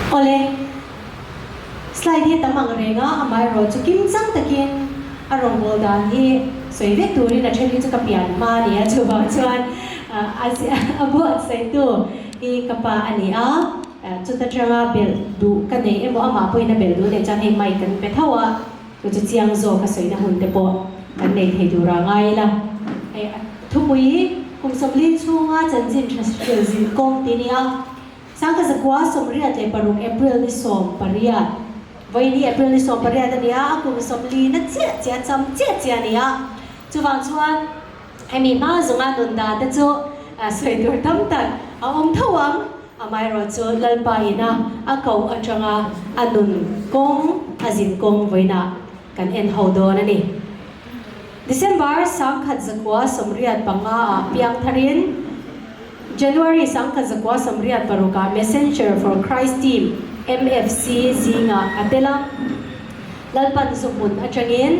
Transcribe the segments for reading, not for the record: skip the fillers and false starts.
Awle, slide hi tam ang reng a, amaherawh chu kim chang takin a rawngbâwl dan hi sawi vek turin a then hi chu ka pian hma a ni a, chuvang chuan a buatsaihtu hi ka pa a ni a, chuta tanga belh duh ka nei emaw amah pawhin a belh duh nei chuan hei mic kan pe tho a, chu chu chiang zawk a sawina hun te pawh kan nei thei tur a ngai ila. Hei a thupui kum 40 chhunga chanchin tha hrilh zin kawng tih a ni a. 1986 April ni 18, vawiin hi April ni 18 a ni a, a kum 40 na chiah chiah, cham chiah chiah a ni a. Chuvang chuan hemi hma zawnga nun dan te chu sawi tur tam tak a awm tho ang. Amaherawh chu Lalpa ina a koh atanga a nun kawng, a zin kawng vawiinah kan en ho dawn a ni. December 1985 ah piang tharin January 1986 ah Messenger for Christ Team, MFC, zingah a tel a, Lalpan zuhmun atangin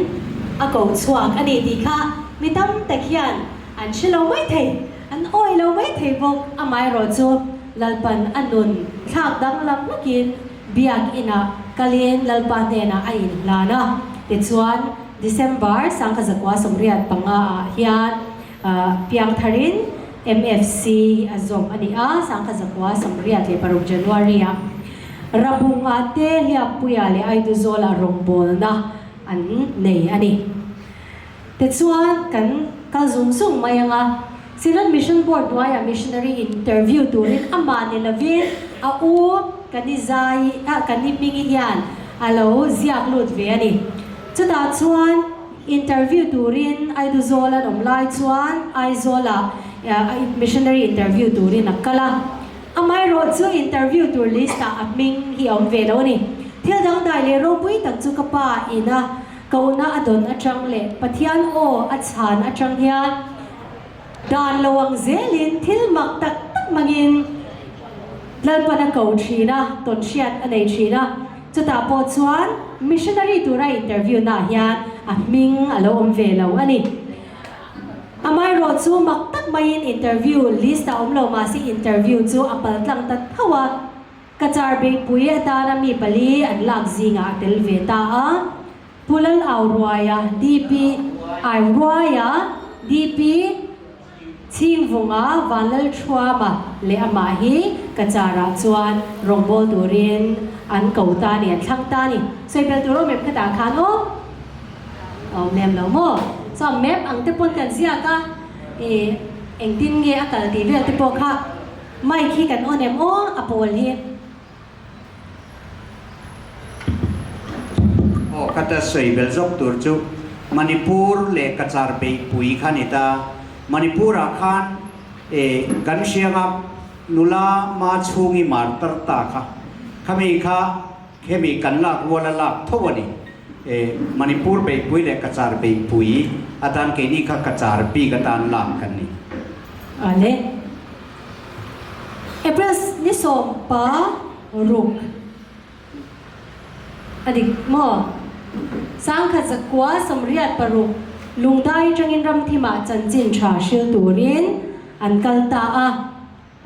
a ko chhuak a ni tih kha mi tam tak hian an hre lo mai thei, an awi lo mai thei bawk. Amaherawh chu Lalpan a nun thlak danglam hlakin Biak inah kalin Lalpa hnenah a inhlan a, tichuan December 1985 ah hian piang tharin MFC a zawm a ni a, 1986 January ah Rabunga te Hliappuia leh Aiduzawla rawngbawlna an nei a ni. Tichuan kan kal zung zung mai ang a, Synod Mission Board hnuaiah missionary interview turin amah ni lovin a u Kani Zai ah Kani Hmingi hian a lo ziak lut ve a ni. Chutah chuan interview turin Aiduzawl an awm lai chuan Aizawlah missionary interview turin a kal a. Amaherawh chu interview tur list ah a hming hi a awm ve lo a ni. Thil dangdai leh ropui tak chu ka pa ina Kohna a dawn atang leh Pathian aw a chhan atang hian dan lo ang zelin thil mak tak tak mangin Lalpan a ko thin a, tawnhriat a nei thin a. Chutah pawh chuan missionary tura interview naah hian a hming a lo awm ve lo a ni. Amaherawh chu mak tak maiin interview list a awm lo mahse interview chu a paltlang ta tho a. Ka car beihpui atana mi pali an lak zingah a tel ve ta a, Pu Lal Auruaia, DP Airuaia, DP Chhingvunga, Vanlalthuama leh amah hi ka car-ah chuan rawngbâwl turin an ko ta a ni, an thlang ta a ni. Sawibel tur awm em khatah khan aw? Awm lem lo maw? Chuan map ang te pawn kan ziak a, ih engtin nge a kal tih vel te pawh kha Mic hi kan on em aw a pawl hi. Aw ka ta sawi bel zawk tur chu Manipur leh Cachar beihpui kha ni ta. Manipur ah khan e kan hrianga nula ma chhungi mar tar ta kha khami kha khemi kan lak rual a lak tho a ni. E Manipur beihpui leh Cachar beihpui atan keini kha Cachar bik atan lak kan ni. Ale. April ni 16 a dik maw? 1986 Lungdai atangin Ramthimah chanchin tha hril turin an kal ta a,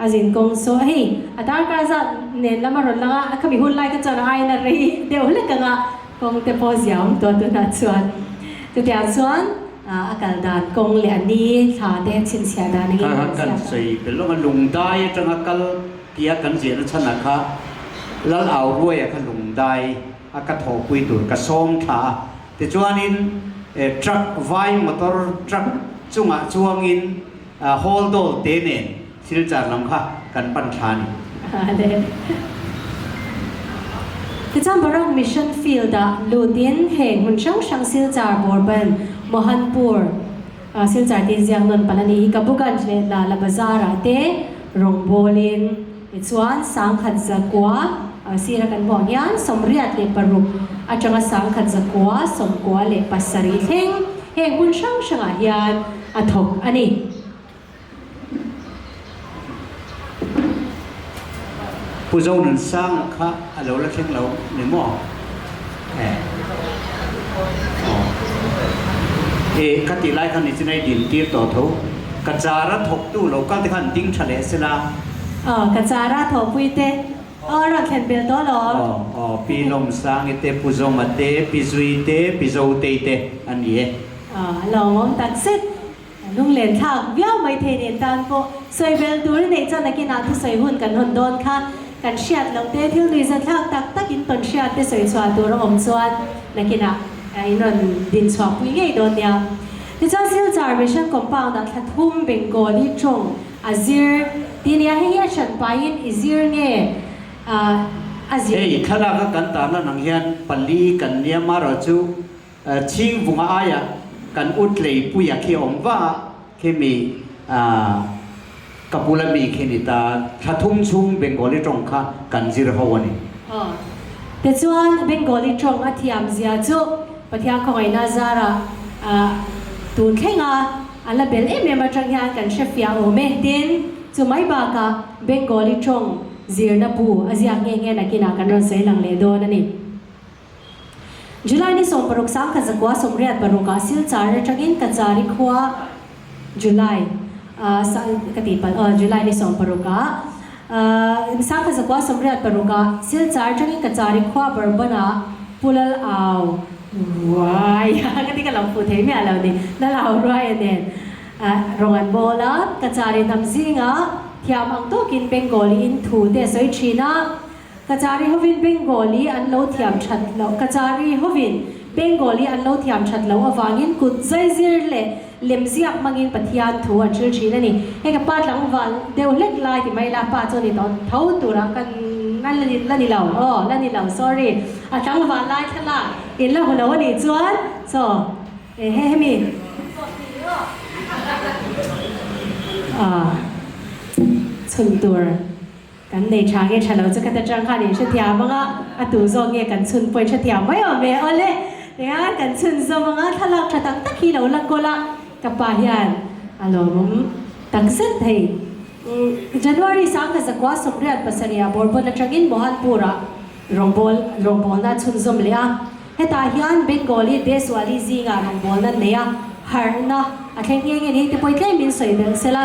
a zin kawng saw hei a darkar zat nen lam a rawn lang a, khami hun lai kha chuan a aiin a rei deuh hlek ang a, kawng te pawh zia awm tawh tunah chuan chutiang chuan A kal dan kawng leh a ni thla te chhinchhiah dan angin kan ziak a. Kan sawi belh lawng a, Lungdai atanga kal tia kan ziahna chhanah kha Lal Auruaia kha Lungdai a ka thawhpui tur ka sawm thla a, tichuanin truck vai motor truck chungah chuangin hawl dawl te nen Silchar lam kha kan pan thla a ni. Tichuan Barak Mission Field-ah lutin heng hmun hrang hrang Silchar, Borban, Mohanpur, Silchar tih ziak nawn palh a ni hi Kabuganj leh Lala Bazar-ah te rawngbawlin tichuan 1900 sira kan hmuh ang hian 86 atanga 1997 thleng heng hmun hrang hrangah hian a thawk a ni. Pu Zonunsanga kha a lo la thleng lo ni maw? Eh. Aw. Eh, ka tih lai khan nichin a i din tir tawh tho. Ka chara thawktu lo kal te khan ding tha leh sela. Aw, ka chara thawhpui te. Aw rawn thlen bel tawh alawm. Aw aw Pi Lawmsangi te, Pu Zawma te, Pi Zui te, Pi Zotei te an ni e. Aw a lawmawm takzet. Lunglen thlak viau mai thei nen tan pawh sawi bel tur i neih chuan nakinah thusawi hun kan hawn dawn kha kan hriat loh te thil nuihza thlak tak tak in tawn hriat te sawi chhuah tur a awm chuan nakinah in rawn din chhuah pui ngei dawn nia. Tichuan Silchar Mission Compound ah thla thum Bengali tawng a zir ti nia hei hi a hran pahin i zir nge a zir. Hei thlalak a kan tarlan ang hian pali kan nia marawh chu Chhingvunga aiah kan ut leipuia khi awm va a, khimi ka bula mi khi ni ta, thla thum chhung Bengali tawng kha kan zir ho a ni. Aw. Tichuan Bengali tawng a thiam zia chu Pathian khawngaihna zarah tun thlenga a la bel em em atang hian kan hre fiah awm e. Tin, chu mai bakah Bengali tawng zirna bu a ziak nghe nghe nakinah kan rawn sawi lang leh dawn a ni. July ni 16 1986 ah Silchar atangin Kachari khua July ka tih palh aw July ni 16 ah 1986 ah Silchar atangin Kachari khua Bourbon ah Pu Lal Au Ruai ka ti ka lo fuh thei miah lo ni Lal Au Ruai a nen rawng an bawl a Kachari hnam zinga thiam ang tawkin Bengali in thu te a sawi thin a. Kachari hovin Bengali an lo thiam that loh Kachari hovin Bengali an lo thiam that loh avangin kut zaizir leh lemziak hmangin Pathian thu an hril thin a ni. Hei ka pa tlangval deuh hlek lai ti mai la, pa chu a ni tawh tho turah kan a la ni la ni lo aw la ni lo sorry a tlangval lai thlalak in la hmu lo a nih chuan chaw e he hemi ah chhun tur. Kan nei tha nge tha lo chu ka ta tang khan in hrethiam ang a, a tu zawk nge kan chhun pawh in hrethiam mai awm e. Awle, tihian kan chhun zawm ang a, thlalak tha tak tak hi lo la kawl a, ka pa hian a lawmawm tak zet thei. January 1987 ah Bourbon atangin Mohanpur-ah rawngbawl rawngbawlna a chhunzawm leh a, hetah hian Bengali Deswali zingah rawngbawlna nei a, harhna a thleng nghe nghe ni te pawh tlem in sawi belh sela.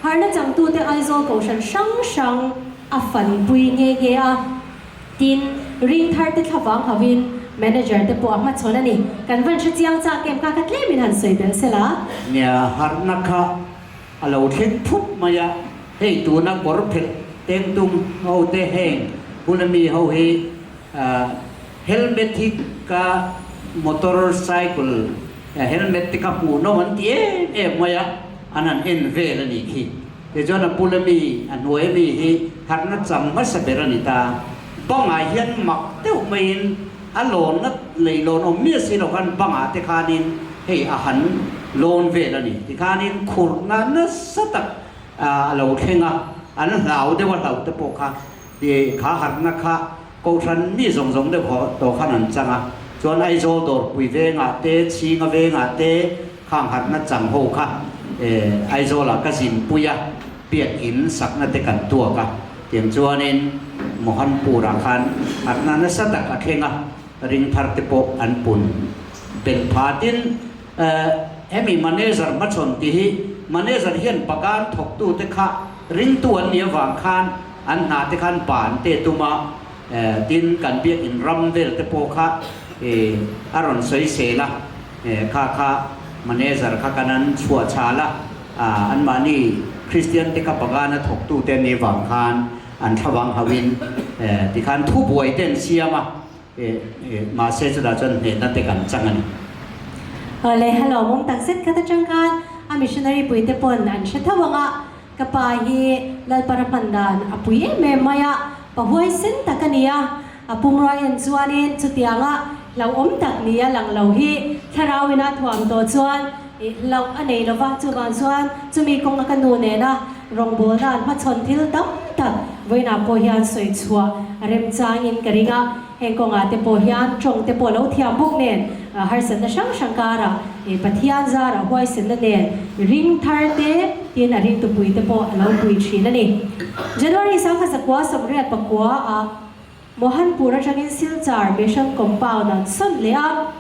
Harhna changtute Aizawl Kohhran hrang hrang a fanpui nghe nghe a, tin, ring thar te thlavang hauhin Manager te pawh a hmachhawn a ni. Kan van hre chiang chak em kha kha tlemin han sawi belh se la. Nia, harhna kha a lo thleng phup mai a, hei tuna kawr phelh tengtung ho te heng bula mi ho hi helmet hi ka motor cycle helmet te kha hmuhnawm an ti em em mai a, An han en vel a nih khi. Tichuan a bula mi, a hnuai mi hi harhna chang hmasa ber a ni ta. Bangah hian mak deuh maiin a lawnna lei lawn awm miah si lo khan bangah te khanin hei a han lawn vel a ni. Tikhanin khurhna nasa tak a lo thleng a, an hlau deuh a hlauh te pawh kha kha harhna kha Kohhran mi zawng zawng deuh haw tawh khan an chang a, chuan Aizawl dawrpui vengah te, Chhinga vengah te khang harhna chang ho kha Aizawlah ka zinpui a, biakinn sakna te kan tuak a, tiang chuanin Mohanpur-ah khan harhna nasa tak a thleng a, ring thar te pawh an pun belh pha. Tin, hemi manager hmachhawn tih hi manager hian bagan thawktute kha ringtu an nih avang khan, An hna te khan ban te tum a, tin kan biakin ram vel te pawh kha a rawn sawi sel a, kha kha manager kha kan an chhuah chhal a, anmahni Kristian te kha bagana thawktu te an nih vang khan an thlavang hauhin tikhan thubuai te an siam a, mahse chutah chuan hnehna te kan chang a ni. Awle, hello, mawng tak zet khat atang khan a missionary pui te pawn an hre tho ang a, Ka pa hi Lalpara hman dan a pui em em mai a, pa huaisen tak a ni a, a pumrua en chuanin chutianga hlauhawm tak ni a lang lo hi thlarau ina thuam tawh chuan hlauh a nei lova, chuvang chuan chumi kawnga ka nu nena rawngbawlna an hmachhawn thil tam tak vawiinah pawh hian sawi chhuah a remchangin ka ring a. Heng kawngah te pawh hian tawng te pawh lo thiam bawk nen harsatna hrang hrang karah Pathian zarah huaisenna nen ring thar te tin a ringtupui te pawh a lo pui thin a ni. January 1989 ah Mohanpur atangin Silchar Mission Compound an sawn leh a.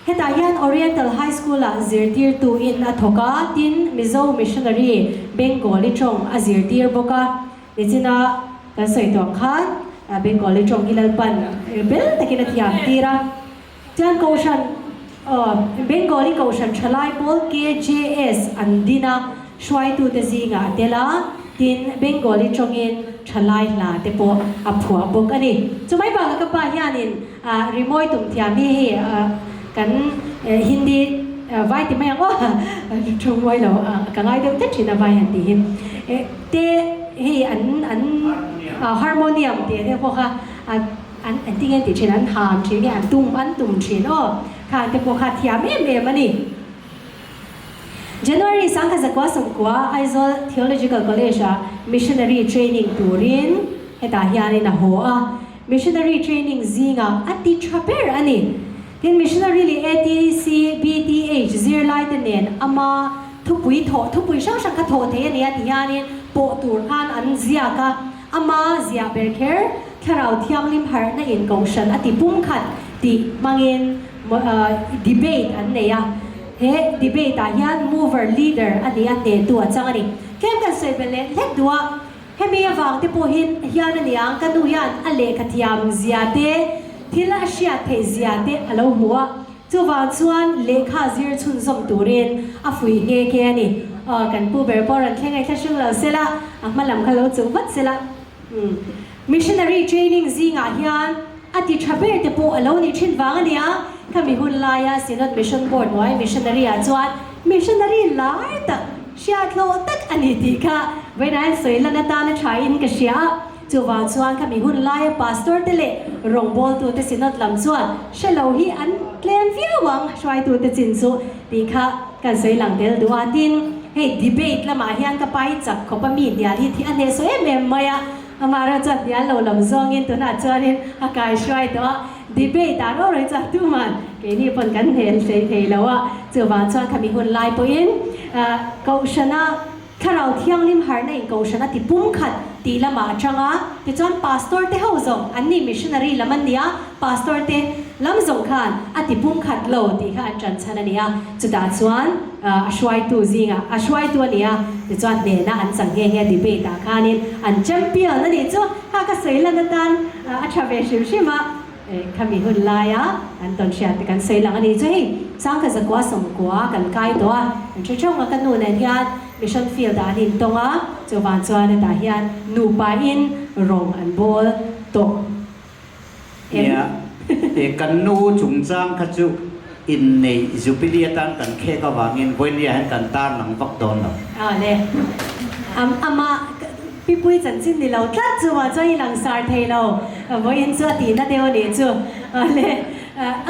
Hetah hian Oriental High School ah zirtirtu in a thawk a, tin Mizo Missionary Bengali tawng a zirtir bawk a. Nichina kan sawi tawh ang khan. Bengali tawng hi Lalpan bel takin a thiam tir a. Chuan Kohhran Bengali Kohhran Thalai pawl KJS an din a, hruaitute zingah a tel a, tin Bengali tawngin Thalai hla te pawh a phuah bawk a ni. Chumai bakah ka pa hianin rimawi tum thiam hi hei kan Hindi vai ti mai ang aw, thu mawi lo ka ngai deuh tlat thin a vai han tih hi te hei an an harmonium tih te pawh kha An engtin nge tih thin, an ham thin nge, an tum an tum thin aw, kha te pawh kha thiam em em a ni. January 1990 Aizawl Theological College ah Missionary Training turin hetah hianin a haw a, Missionary Training zingah a ti tha ber a ni. Tin, Missionary leh ATC, BTH zirlaite nen ama thupui thawh, thupui hrang hrang kha thawh thei a ni a ti hianin pawh tur khan an ziak a. Ama ziah ber kher, Thlarau Thianghlim harhna in kohhran a ti pumkhat tih hmangin debate an nei a. He debate ah hian mover leader a ni a, hnehtu a chang a ni. Tlem kan sawi belh leh hlek duh a, hemi avang te pawh hin hian a niang ka nu hian a lehkha thiam zia te, thil a hriat theih zia te a lo hmu a. Chuvang chuan lehkha zir chhunzawm turin a fuih nghe nghe a ni. Aw, kan pu ber pawh rawn thleng ngaihthla hrung lo sela, a hma lam kha lo chuh vat sela. Umm. Missionary training zingah hian a ti tha ber te pawh a lo nih thin vang a nia. Khami hun laia Synod Mission Board hnuai missionary ah chuan missionary lar tak, hriathlawh tak a ni tih kha vawiin sawi lan atana tha in ka hria a. Chuvang chuan khami hun laia pastor te leh rawngbawltute synod lam chuan hre lo hi an tlem viau ang hruaitute chin chu tih kha kan sawi lang tel duh a. Tin, hei debate lamah hian ka pa hi chak khawp a mi hnial hi thih a hnehsawh em em mai a, amaherawh chuan hnial lo lam zawngin tunah chuanin a kaihruai tawh a, debate ah rawh rawh hi chuan tuman keini pawn kan hnial hlei thei lo a. Chuvang chuan khami hun lai pawhin Kohhrana Thlarau Thianghlim harhna in kohhran a ti pumkhat tih lamah a tang a, tichuan Pastor te ho zawng an ni missionary lam an ni a, Pastor te lam zawng khan a ti pumkhat lo tih kha an tan chhan a ni a, chutah chuan a hruaitu zingah a hruaitu a ni a, tichuan hnehna an chang nghe nghe debate ah khanin an champion a nih chu kha ka sawi lan atan a tha ve hrim hrim a. Khami hun laia kan tawn hriat te kan sawi lang a ni chu hei Sangkha zakua sawmkua kan kai tawh a, kan hre theuh ang a ka nu nen hian mission field ah an intawng a, chuvang chuan hetah hian nupa in rawng an bawl tawh em? Nia, kan nu chungchang kha chu inneih Jubilee atan kan khek avangin vawinia hian kan tar lang vak dawn lo. Aw le, amah Pipui chanchin ni lo tlat chu mah chuan i langsar thei lo, vawiin chu a tihna deuh a nih chu. Le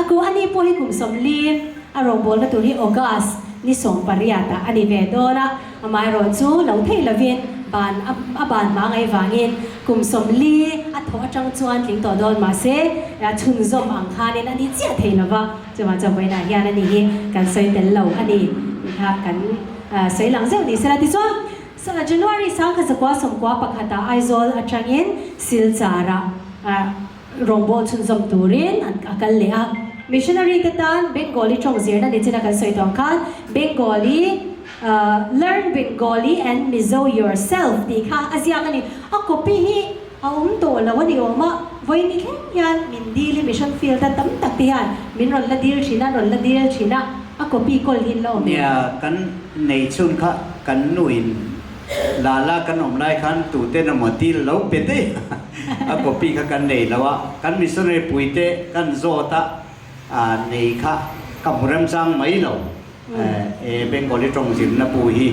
a ku a ni pawh hi kum 40 a rawngbawlna tur hi August ni 18 ah a ni ve dawn a, amaherawh chu lo thei lovin ban a ban hma ngaih vangin kum 40 a thawh atang chuan tling tawh dawn mahse chhunzawm ang khanin a ni chiah thei lova, chuvang chuan vawiinah hian a ni hi kan sawi tel lo a ni tih kha kan sawi lang zeuh ni sela tichuan. January 1991 ah Aizawl atangin Silchar ah rawngbâwl chhunzawm turin an a kal leh a. Missionary te tan Bengali tawng zirna ni chin a kan sawi tawh ang khan Bengali Learn Bengali and Mizo Yourself tih kha a ziak a ni. A copy hi a awm tawh lo a ni awm a, vawiin ni thleng hian min dil hi mission field a tam tak te hian min rawn la dil thin a, rawn la dil thin a, a copy kawl hi an la awm em? Nia, kan nei chhun kha kan nuin Lala kan awm lai khan tuten emaw dil lo pe daih a, a copy kha kan nei lo a, kan missionary puite kan zawt a, nei kha ka hmu remchang mai lo. E Bengali tawng zirna pu hi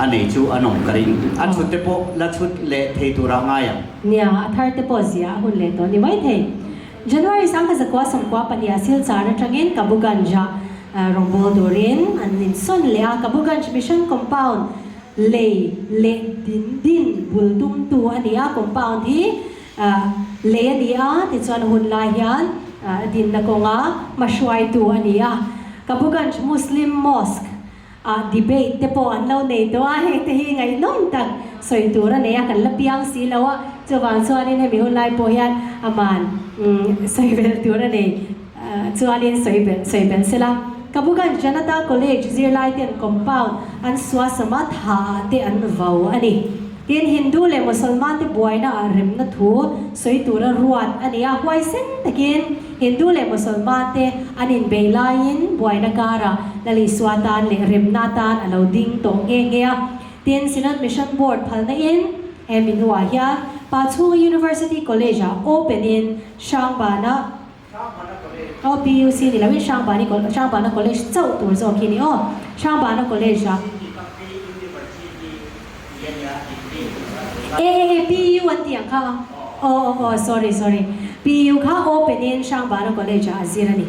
a nei chu an awm ka ring. A chhut te pawh la chhut leh thei tura ngai ang. Nia, a thar te pawh zia a hun leh tawh ni mai thei. January 1992 ah Silchar atangin Kabuganj ah rawngbâwl turin an insawn leh a. Kabuganj Mission Compound lei leh din din bul tumtu a ni a. Compound hi Lei a ni a, tichuan hun lai hian dinna kawnga hmahruaitu a ni a. Kabuganj Muslim Mosque ah debate te pawh an lo nei tawh a, heng te hi ngaihnawm tak sawi tur a nei a, kan la piang si lo a, chuvang chuanin hemi hun lai pawh hian aman sawi belh tur a nei chuanin sawi belh sawi belh sela. Kabuganj Janata College zirlai ten compound an suasam a, tha ah te an vo a ni. Tin, Hindu leh Mosolman te buaina ah remna thu sawi tura ruat a ni a, huaisen takin Hindu leh Mosolman te an inbeih laiin buaina karah Lal Isua tan leh remna tan a lo ding tawh nghe nghe a. Tin, Synod Mission Board phalna in he mi hnuah hian Pachhunga University College ah open in Hrangbana Aw PUC ni loin Hrangbani Hrangbana College chauh tur zawk hi ni aw. Hrangbana College ah. E e e PU an tih ang kha aw aw aw sorry sorry PU kha open in Hrangbana College ah a zir a ni.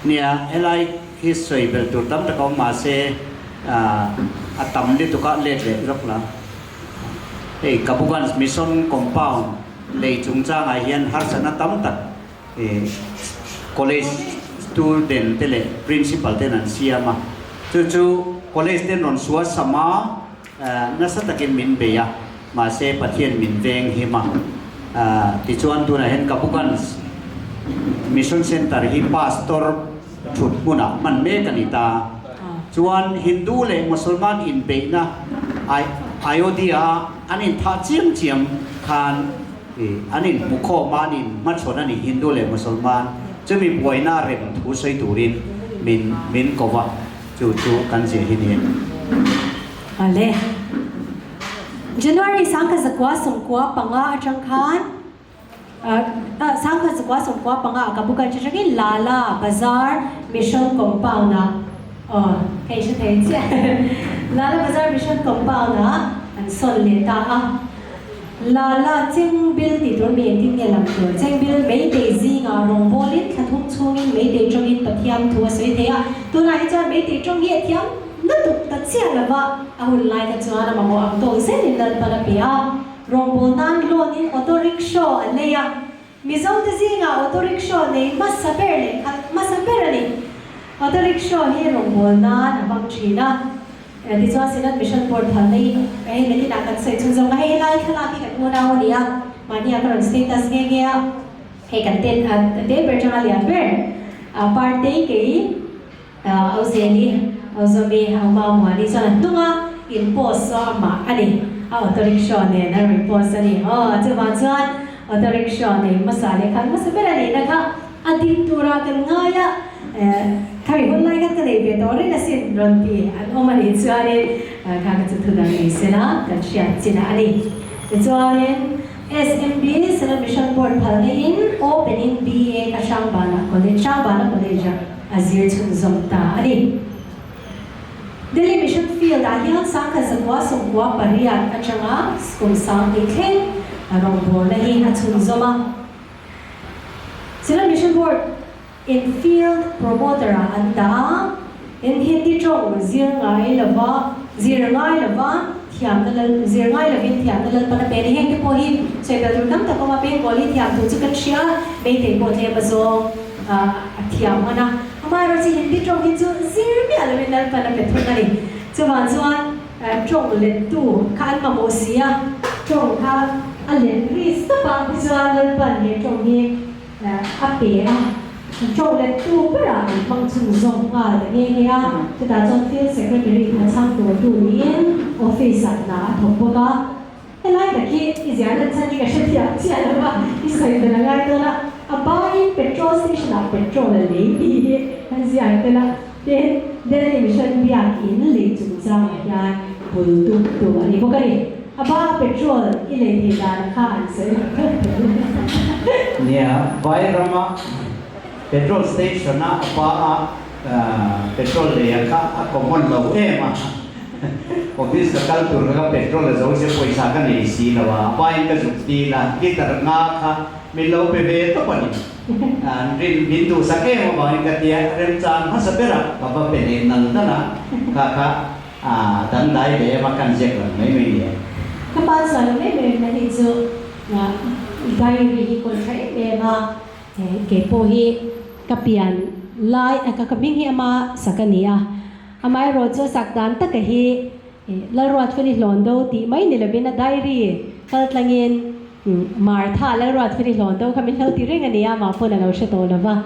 Nia, helai hi sawi belh tur tam tak a awm mahse a tam lutuk a let leh rawk la. Hei Kabuganj Mission Compound lei chungchangah hian harsatna tam tak college student te leh principal ten an siam a, chu chu college ten rawn sual sam a, nasa takin min bei a, mahse Pathian min veng him a. Tichuan tunah hian Kabuganj Mission Centre hi pastor thut hmunah hman mek a ni ta. Chuan Hindu leh Mosolman inbeihna Ayodhya-a an inthah chiam chiam khan an inhmu khawm a, an inhmachhawn a ni Hindu leh Mosolman. Chumi buaina rem thu sawi turin min min ko va, chu chu kan zia hi ni. Ale. January 1995 atang khan 1995 ah ka bukan chi atangin Lala Bazar Mission Compound ah aw hei hre thei chiah Lala Bazar Mission Compound ah an sawn leh ta a. Lala Chengbil tih tur mi engtin nge lam tur? Chengbil Meitei zingah rawngbawlin thla thum chhungin Meitei tawngin Pathian thu a sawi thei a, tunah hi chuan Meitei tawng hi a thiam lutuk ta chiah lova a hun lai kha chuan a mamawh ang tawk zelin Lalpan a pe a. Rawngbâwl nan loan in auto rickshaw an lei a, Mizo te zingah auto rickshaw nei hmasa ber leh khalh hmasa ber a ni. Auto rickshaw hi rawngbâwl nan a hmang thin a, tichuan Synod Mission Board phalna in hei nakinah kan sawi chhun zawk a, hei helai thlalak hi kan unau a ni a, mahni ah ka rawn status nghe nghe a, hei kan te te ber tanga lian ber Partei kei Auzeli, Auzawmi, Aumamuani chuan a hnung a in post saw amah a ni. A auto rickshaw nen a rawn post a ni. Aw, chuvang chuan auto rickshaw nei hmasa leh khan hmasa ber a nihna kha a ding tura kan ngai a, khami hun lai khan ka nei ve tawh reng asin rawn ti an awm a nih chuanin kha ka chu thu dang ni sela kan hriat chinah a ni. Tichuanin SMB, Synod Mission Board phalna in open in BA ka Hrangbana College, Hrangbana College ah a zir chhunzawm ta a ni. Delhi Mission Field ah hian 1998 atanga kum 2000 thleng rawngbawlna hi a chhunzawm a. Synod Mission Board in Field Promoter ah an dah a, in Hindi tawng zir ngai lova zir ngai lova thiamna lal zir ngai lovin thiamna lalpan a pe a ni. Heng te pawh hi sawi belh tur tam tak awm a, Bengali thiam tur chu kan hria a, Meitei pawh tlem a zawng a thiam hman a, amaherawhchu Hindi tawng hi chu zir miah lovin lalpan a pe thung a ni. Chuvang chuan tawng lettu kha an mamawh si a, tawng kha a let ri stop a, tichuan lalpan he tawng hi A pe a, tawng lettu berah an hmang chhunzawm nghal ta nghe nghe a, chutah chuan Field Secretary kha chhang turtu niin office ah hna a thawk bawk a. Helai tak hi i ziah lan chhan hi ka hrethiam chiah lo a, i sawi vel a ngai dawn a, a baiin petrol station ah petrol a lei tih hi an ziak tel a, tin Delhi Mission biakin lei chungchangah hian bul tum tu a ni bawk a ni. A ba petrol i lei thei dan kha an sawi lo tlat mai. Nia, vai rama petrol station a a ba a petrol lei a kha a common lo em a, office ka kal tur kha ka petrol a zo sia pawisa ka nei si lo a, a ba in ka zuk dil a, liter nga kha min lo pe ve tawp a ni. An rin min duhsak em avangin ka tia remchang hmasa ber a ka va pe leh nal nal a, kha kha A dangdai ve em a kan ziak lang mai mai nia. Ka pa chuan a mai mai na hi chu diary hi kawl tha em em a, kei pawh hi ka pian lai ka ka hming hi ama sak a ni a, amaherawh chu a sak dan taka hi Lalruatfeli hlawn do tih mai ni lovin a diary kal tlangin Martha Lalruatfeli hlawn do kha min lo ti reng a ni a, amah pawn a lo hre tawh lo va,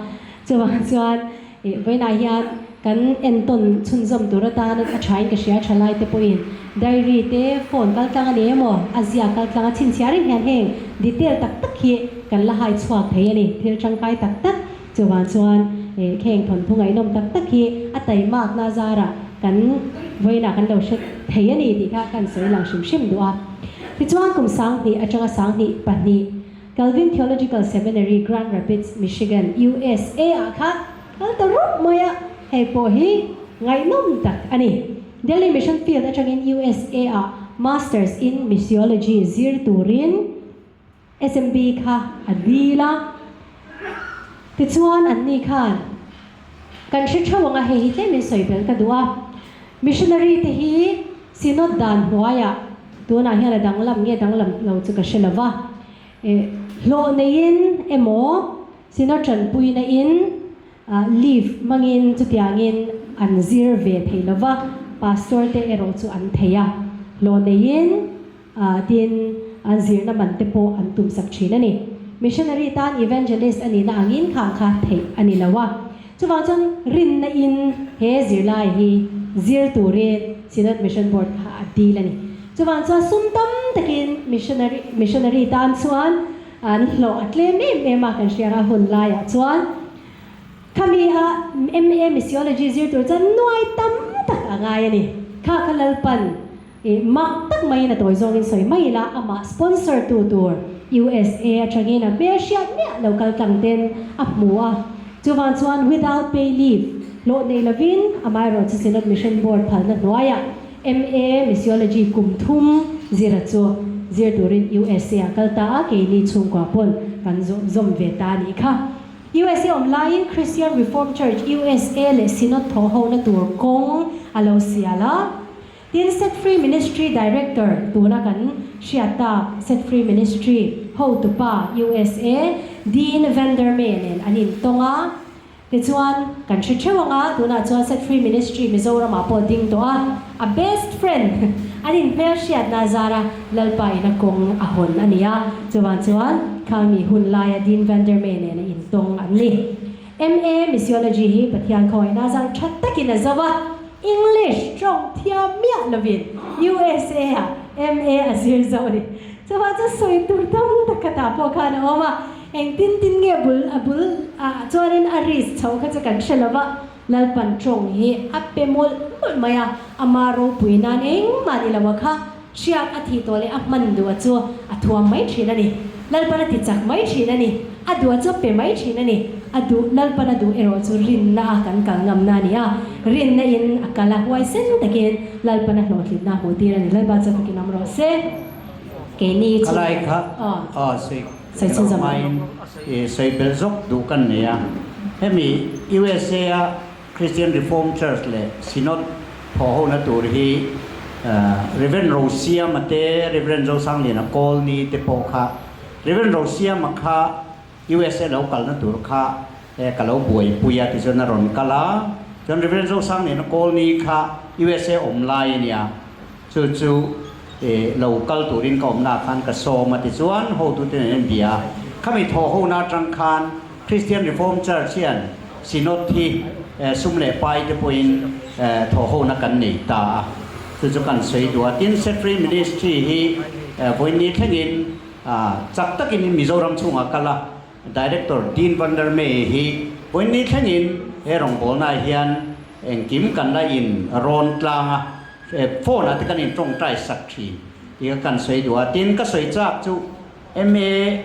chuvang chuan vawiinah hian. Kan entawn chhunzawm tur atan a thain ka hria thalai te pawhin diary te phone kal tlang a ni emaw a ziak kal tlang a chhinchhiah reng hian heng detail tak tak hi kan la hai chhuak thei a ni. Thil tangkai tak tak chuvang chuan kheng thawnthu ngaihnawm tak tak hi a taimakna zarah kan vawiinah kan lo hre thei a ni tih kha kan sawi lang hrim hrim duh a. Tichuan kum 2000 atanga 2002 Calvin Theological Seminary, Grand Rapids, Michigan, USA ah kha kal ta rup mai a, hei pawh hi ngaihnawm tak a ni. Delhi Mission Field atangin USA ah Masters in Missiology zir turin SMB kha a dil a, tichuan anni khan kan hre theuh ang a, hei hi tlemin sawi belh ka duh a. Missionary te hi Synod dan hnuaiah tunah hian a danglam nge danglam lo chu ka hre lo va, hlawh neiin emaw Synod tanpuina in leave hmangin chutiangin an zir ve thei lo va, Pastor te erawh chu an thei a, hlawh neiin tin an zirna man te pawh an tumsak thin a ni. Missionary tan Evangelist a nihna angin khang kha theih a ni lo a. Chuvang chuan rinna in he zirlai hi zir turin Synod Mission Board kha a dil a ni. Chuvang chuan sum tam takin missionary missionary tan chuan an hlawh a tlem em em a kan hria a hun laiah chuan khami a MA Missiology zir tur chuan nuai tam tak a ngai a ni. Kha kha Lalpan I mak tak maiin a tawi zawngin sawi mai ila, amah sponsor tu tur USA atangin a hmel hriat miah lo kal tlang ten a hmu a, chuvang chuan without pay leave hlawh nei lovin amaherawh chu Synod Mission Board phalna hnuaiah MA Missiology kum thum zira chu zir turin USA ah kal ta a, keini chhungkua pawn kan zawm ve ta a nih kha. USA awm laiin Christian Reformed Church USA leh Synod thawhhona tur kawng a lo sial a. Tin, Set Free Ministry Director tuna kan hriat tak Set Free Ministry hotupa USA Dean Vandermee nen an intawng a, tichuan kan hre theuh ang a, tunah chuan Set Free Ministry Mizoramah pawh ding tawh a, a best friend an inhmelhriatna zara Lalpa ina kawng a hawn a ni a, chuvang chuan khangmi hun laia Dean Vandermee nen a intawng an ni. MA Missiology hi Pathian khawngaihna zar tha takin a zo a, English tawng thiam miah lovin USA ah MA a zir zo a ni. Chuvang chuan sawi tur tam tak khatah pawh khan a awm a, engtin tin nge bul a bul ah chuanin a risk chho kha chu kan hre lo va, Lalpan tawng hi a pe mawlh mawlh mai a, ama ropui nan engmah ni lo a kha hriak a thih tawh leh a hman duh a chu a thuam mai thin a ni. Lalpan a ti chak mai thin a ni. A duh a chu a pe mai thin a ni. A duh, Lalpan a duh erawh chu rinna a kan kal ngamna a ni a. Rinna in a kal a, huaisen takin Lalpan a hlawhtlinna a hmuh tir a ni. Lalpa chu takin awm rawh se. Keini chu. Khalai kha aw sawi Sawi chhun zawm hmain i sawi belh zawk duh kan nei a. Hemi USA a Christian Reformed Church leh Synod thawhhona tur hi Rev. Rosiama te, Rev. Zosangliana Kawlni te pawh kha Rev. Rosiama kha USA lo kalna tur kha ka lo buaipui a tichuan a rawn kal a, chuan Rev. Zosangliana Kawlni kha USA awm lai a nia, chu chu lo kal turin ka awmnaah khan ka sawm a tichuan hotute nen an bia a, khami thawhhona atang khan Christian Reformed Church hian Synod hi sum leh pai te pawhin thawhhona kan nei ta a, chu chu kan sawi duh a. Tin, Set Free Ministry hi vawiinni thlengin chak takin Mizoram chhungah kal a, Director Dean Van der Meij hi vawiinni thlengin he rawngbawlnaah hian engkim kan la in rawn tlang a, phone ah te kan in tawngtai sak thin tih kha kan sawi duh a. Tin, ka sawi chak chu MA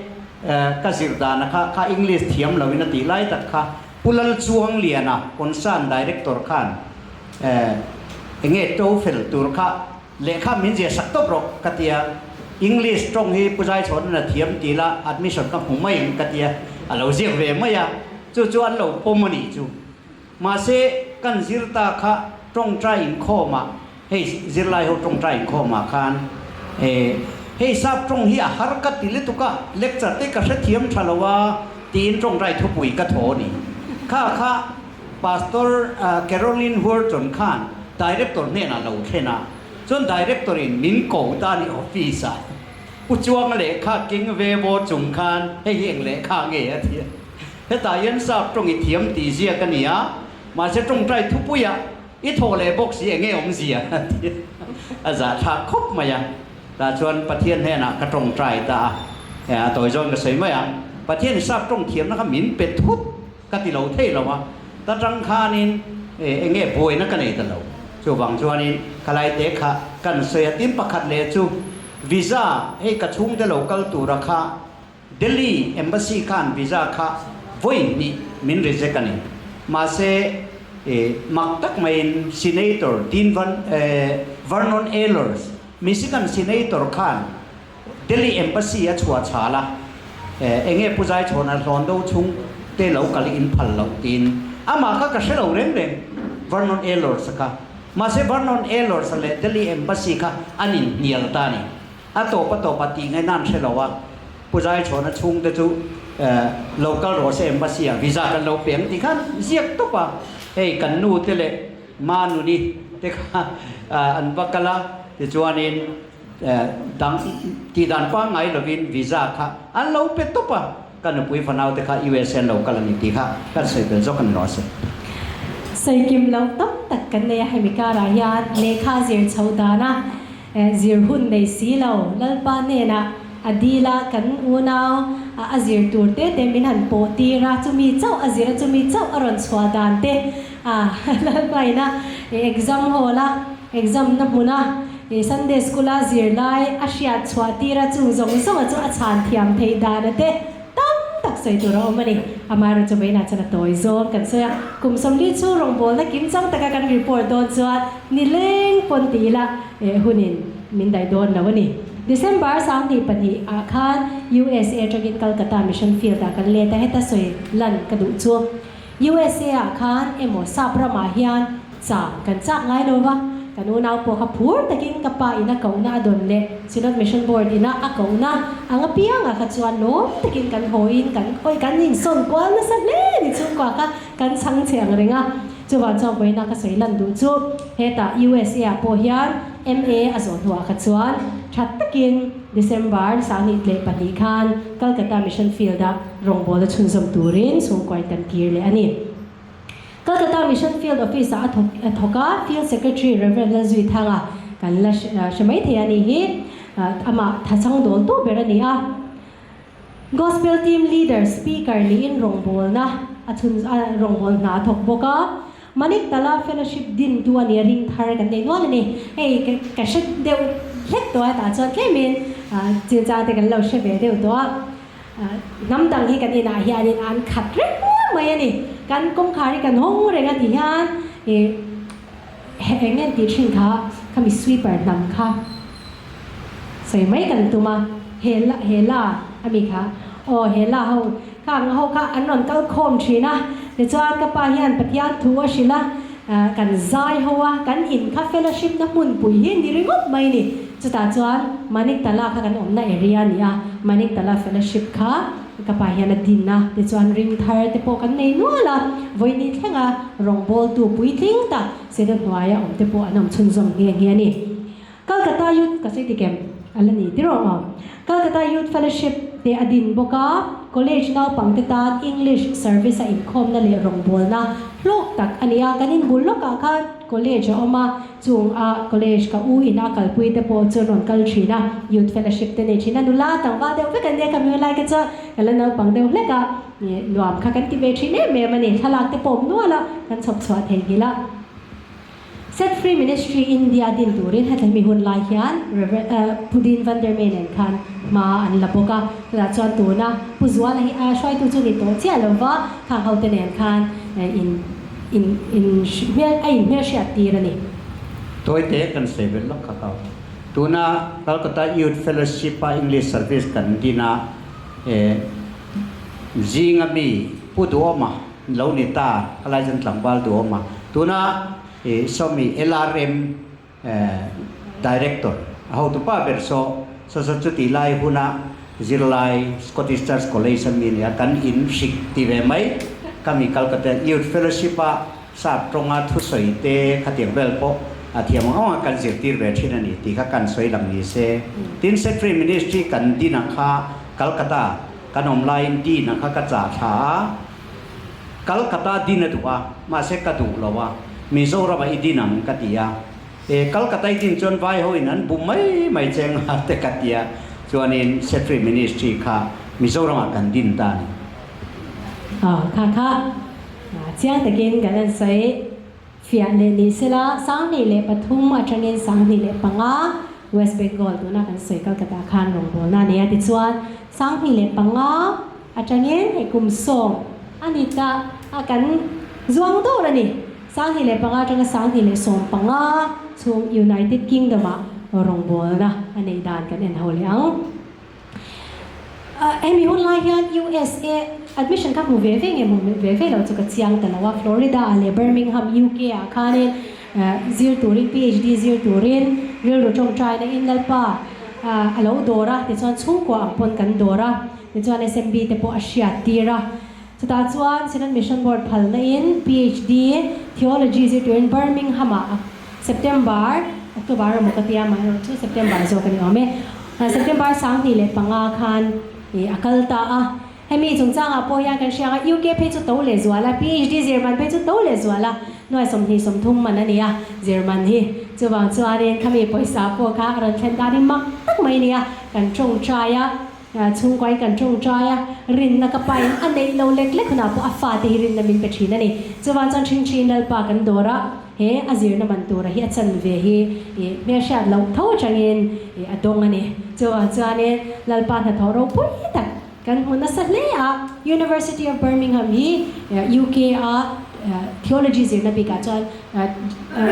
ka zir dana kha kha English thiam loin a tih lai tak kha Pu Lalchuangliana concern director khan enge TOEFL tur kha lehkha min zir sak tawp rawh ka tia, English tawng hi Pu Zaichhawn a thiam ti la admission ka hmu mai ang ka tia a lo ziak ve mai a, chu chu an lo pawm a nih chu. Mahse kan zir ta kha tawngtai inkhawmah Hei zirlai ho tawngtai inkhawmah khan hei sap tawng hi a har ka ti lutuk a, lecture te ka hrethiam tha lo a tiin tawngtai thupui ka thaw a ni. Kha kha Pastor Caroline Wharton khan Director hnenah lo thlen a, chuan Director in min ko ta a ni office ah. Pu Chuanga lehkha king ve vaw chung khan hei hi eng lehkha nge a ti a. Hetah hian sap tawng i thiam tih ziak a ni a. Mahse tawngtai thupuia i thawh leh bawk si enge awmzia tih a zahthlak khawp mai a. Tah chuan Pathian hnenah ka tawngtai ta a, a tawi zawn ka sawi mai a, Pathian sap tawng thiamna kha min pe thut ka ti lo thei lo a, ta tang khanin enge buaina ka nei ta lo. Chuvang chuanin khalaite kha kan sawi a, tin pakhat leh chu visa hei ka chhungte lo kal tura kha Delhi Embassy khan visa kha vawi hnih min reject a ni. Mahse, mak tak maiin Senator Dean Van Vernon Ehlers, Michigan Senator khan Delhi Embassy a chhuah chhal a, enge Pu Zaichhawna hlawn do chhung te lo kal in phal loh tiin amah kha ka hre lo reng reng Vernon Ehlers kha. Mahse, Vernon Ehlers leh Delhi Embassy kha an inhnial ta a ni. A tawp a tawp a tih ngaih nan hre lo a, Pu Zaichhawna chhungte chu lo kal rawh se embassy ah visa kan lo pe ang tih khan ziak tawp a, hei kan nu te leh ma nuni te kha an va kal a, tichuanin dang tih dan pangngai lovin visa kha an lo pe tawp a, ka nupui fanau te kha USA an lo kal a ni tih kha kan sawi tel zawk a ni rawh se. Sawi kim lo tam tak kan nei a, hemi karah hian lehkha zir chho dana Zir hun nei si lo, Lalpa hnenah a dil a, kan unau a zir tur te te min han pawh tir a, chumi chauh a zir a, chumi chauh a rawn chhuah dan te a Lalpa ina exam hall a, exam na hmun a, Sunday school a zir lai a hriat chhuah tir a, chung zawng zawng a chu a chhan thiam theih dan a te. Tam tak sawi tur a awm a ni. Amaherawhchu chu vawiinah chuan a tawi zawng kan sawi a, kum 40 chhung rawngbawlna kim chang taka kan report dawn chuan nileng pawn ti ila hunin min daih dawn lo a ni. December 22 ah khan USA atangin Calcutta Mission Field ah kan let a, heta sawi lan ka duh chu USA ah khan emaw sap ramah hian Chang kan chak ngai lo va, kan unau pawh kha phur takin ka pa ina kohna a dawn leh Synod Mission Board ina a kohna ang apiangah kha chuan lawm takin kan hawiin kan awi kan insawn kual nasa hle ni chhungkua kha kan chhang che ang reng a. Chuvang chuan vawiina ka sawi lan duh chu hetah USA ah pawh hian MA a zawh hnuah kha chuan tha takin December 22 khan Calcutta Mission Field ah rawngbawl a chhunzawm turin chhungkuain kan kir leh a ni. Calcutta Mission Field Office-ah a thawk a thawk a, Field Secretary Rev. Lalzuithanga kan la hre mai thei a nih hi. Amah thachang dawltu ber a ni a. Gospel Team Leader, Speaker niin rawngbawlna a chhun a rawngbawlna hna a thawk bawk a. Maniktala Fellowship dintu a ni a, ring thar kan nei nual a ni. Hei ka hre deuh hlek tawh a, tah chuan tlemin chilchang te kan lo hre ve deuh tawh a. Hnam dang hi kan inah hianin an khat reng mai a ni. Kan kawngkhar hi kan hawng reng a ti hian ih eng nge tih thin kha khami sweeper hnam kha sawi mai kan tum a, hela hela a mi kha aw hela ho kha ang ho kha an rawn kal khawm thin a, tichuan ka pa hian Pathian thu a hrilh a, kan zai ho a, kan in kha fellowship na hmunpui hi ni ringawt mai ni. Chutah chuan Maniktala kha kan awmna area a ni a, Maniktala Fellowship kha ka pa hian a din a, tichuan ring thar te pawh kan nei nual a, vawiini thlenga rawngbawltu puitling tak Synod hnuaia awm te pawh an awm chhunzawm nghe nghe a ni. Calcutta Youth ka sawi tikem a la ni tirh aw. Calcutta Youth Fellowship te a din bawk a, College naupangte tan English Service a inkhawmna leh rawngbawlna hlawk tak a ni a, kan inbul lawkah khan College a awm a, Chung a college ka u in a kalpui te pawh chu rawn kal thin a, youth fellowship te nei thin a, nula tlangval deuh vek an nia ka mi lai kha chuan ka la naupang deuh hlek a, nuam kha kan ti ve thin em em a ni, thlalak te pawh awm nual a, kan chhawp chhuah thei nghilh a. Set Free Ministry India din turin hetlai mi hun lai hian Rev. Pu Dean van der Meynen khan hma an la bawk a, chutah chuan tuna Pu Zuala hi a hruaitu chu ni tawh chiah lova khang hote nen khan in In in hmel a in hmelhriat tir a ni. Tawite kan sawi vel lawk kha kau. Tuna Calcutta Youth Fellowship a English Service kan din a eh zinga mi Pu Duhawma lo ni ta khalai chuan tlangval Duhawma tuna eh sawmi LRM eh Director a hotupa ber saw saw saw chuti lai huna zirlai Scottish Church College a mi nia kan in hrik ti ve mai ka mi Calcutta Youth Fellowship a sap tawnga thusawi te khatiang vel pawh a thiam ang ang a kan zirtir ve thin a ni tih kha kan sawi lang ni se. Tin Secretary Ministry kan din ang kha Calcutta kan awm laiin din ang kha ka chah thla a. Calcutta din a duh a, mahse ka duh lo a, Mizoram ah i din ang ka ti a, e Calcutta i din chuan vai ho in an bu mai mai che nga te ka ti a, chuanin Secretary Ministry kha Mizoram ah kan din ta a ni. Aw kha kha chiang takin kan han sawi. Fiah leh ni sela, 2003 atangin 2005 West Bengal tuna kan sawi Calcutta khan rawngbawlna a nei a, tichuan 2005 atangin hei kum sawm a ni ta a kan zuang dawr a ni. 2005 atanga 2015 chhung United Kingdom ah rawngbawlna a neih dan kan en ho leh ang. Hemi hun lai hian USA admission kha hmu ve ve nge hmu ve ve lo chu ka chiang ta lo a, Florida ah leh Birmingham, UK ah khanin zir turin PhD zir turin rilru tawngtaina in Lalpa a lo dawr a, tichuan chhungkua ang pawn kan dawr a, tichuan SMB te pawh a hriat tir a. Chutah chuan Synod Mission Board phalna in PhD Theology zir turin Birmingham ah September, October emaw ka tia amaherawh chu September zawk a ni awm e. September 2005 khan a kal ta a. Hemi chungchangah pawh hian kan hria ang a, UK phei chu to leh zual a, PhD zir man phei chu to leh zual a, nuai 20 30 man a ni a zir man hi. Chuvang chuanin khami pawisa pawh kha a rawn thlen danin mak tak mai a ni a, kan tawngtai a. Chhungkuain kan tawngtai a, rinna ka pain a neih lo lek lek hunah pawh a fate hi rinna min pe thin a ni. Chuvang chuan Ṭhingṭhiin Lalpa kan dawr a, he a zirna man tura hi a chanve hi i hmelhriat loh tho atangin i a dawng a ni. Chuvang chuanin Lalpa hnathawh ropui tak kan hmu nasa hle a, University of Birmingham hi UK a Theology zirna bikah chuan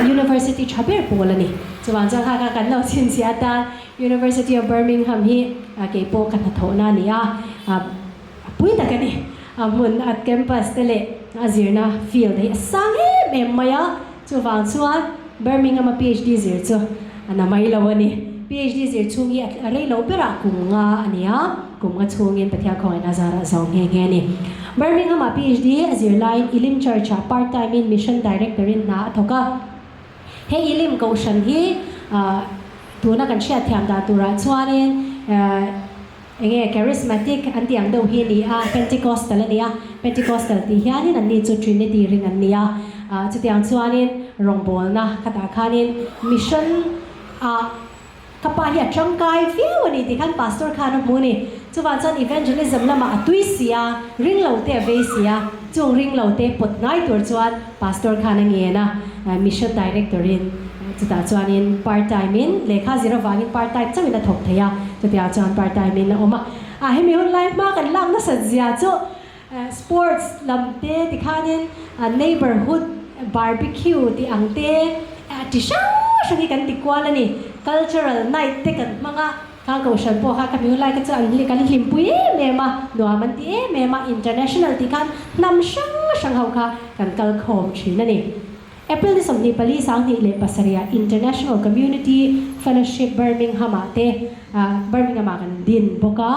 University tha ber pawl a ni. Chuvang chuan kha kha kan lo chhinchhiah atan University of Birmingham hi kei pawh ka hnathawhna a ni a, a pui tak a ni. A hmun, a campus te leh a zirna field hi a sang em em mai a, chuvang chuan Birmingham a PhD zir chu a na mai lo a ni. PhD zir chhung hi a rei lo berah kum nga a ni a, kum nga chhungin Pathian khawngaihna zarah zo nghe nghe a ni. Birmingham a PhD a zir laiin Elim Church ah part time in Mission Director in hna a thawk a. He Elim Kohhran hi tuna kan hriatthiam dan turah chuanin enge charismatic an tih ang deuh hi a ni a, Pentecostal a ni a, Pentecostal tih hianin anni chu Trinity ring an ni a, chutiang chuanin rawngbawlna khatah khanin mission ah Ka pa hi a tangkai viau a ni tih khan Pastor khan a hmu a ni. Chuvang chuan evangelism lamah a tui si a, ring lo te a vei si a, chung ring lo te pawt ngai tur chuan Pastor khan a ngen a, Mission Director in chutah chuanin part time in lehkha zir avangin part time chauhin a thawk thei a, chutiang chuan part time in a awm a. A hemi hun lai hma kan lak nasat zia chu Sports lam te tikhanin neighbourhood barbecue tih ang te ti hrang hrang hi kan ti kual a ni. Cultural night te kan hmang a, khang kohhran pawh kha ka mi hun lai kha chu an kan hlimpui em em a, nuam an ti em em a, international tih khan hnam hrang hrang ho kha kan kal khawm thin a ni. April ni 24 2007 ah International Community Fellowship Birmingham ah te Birmingham ah kan din bawk a.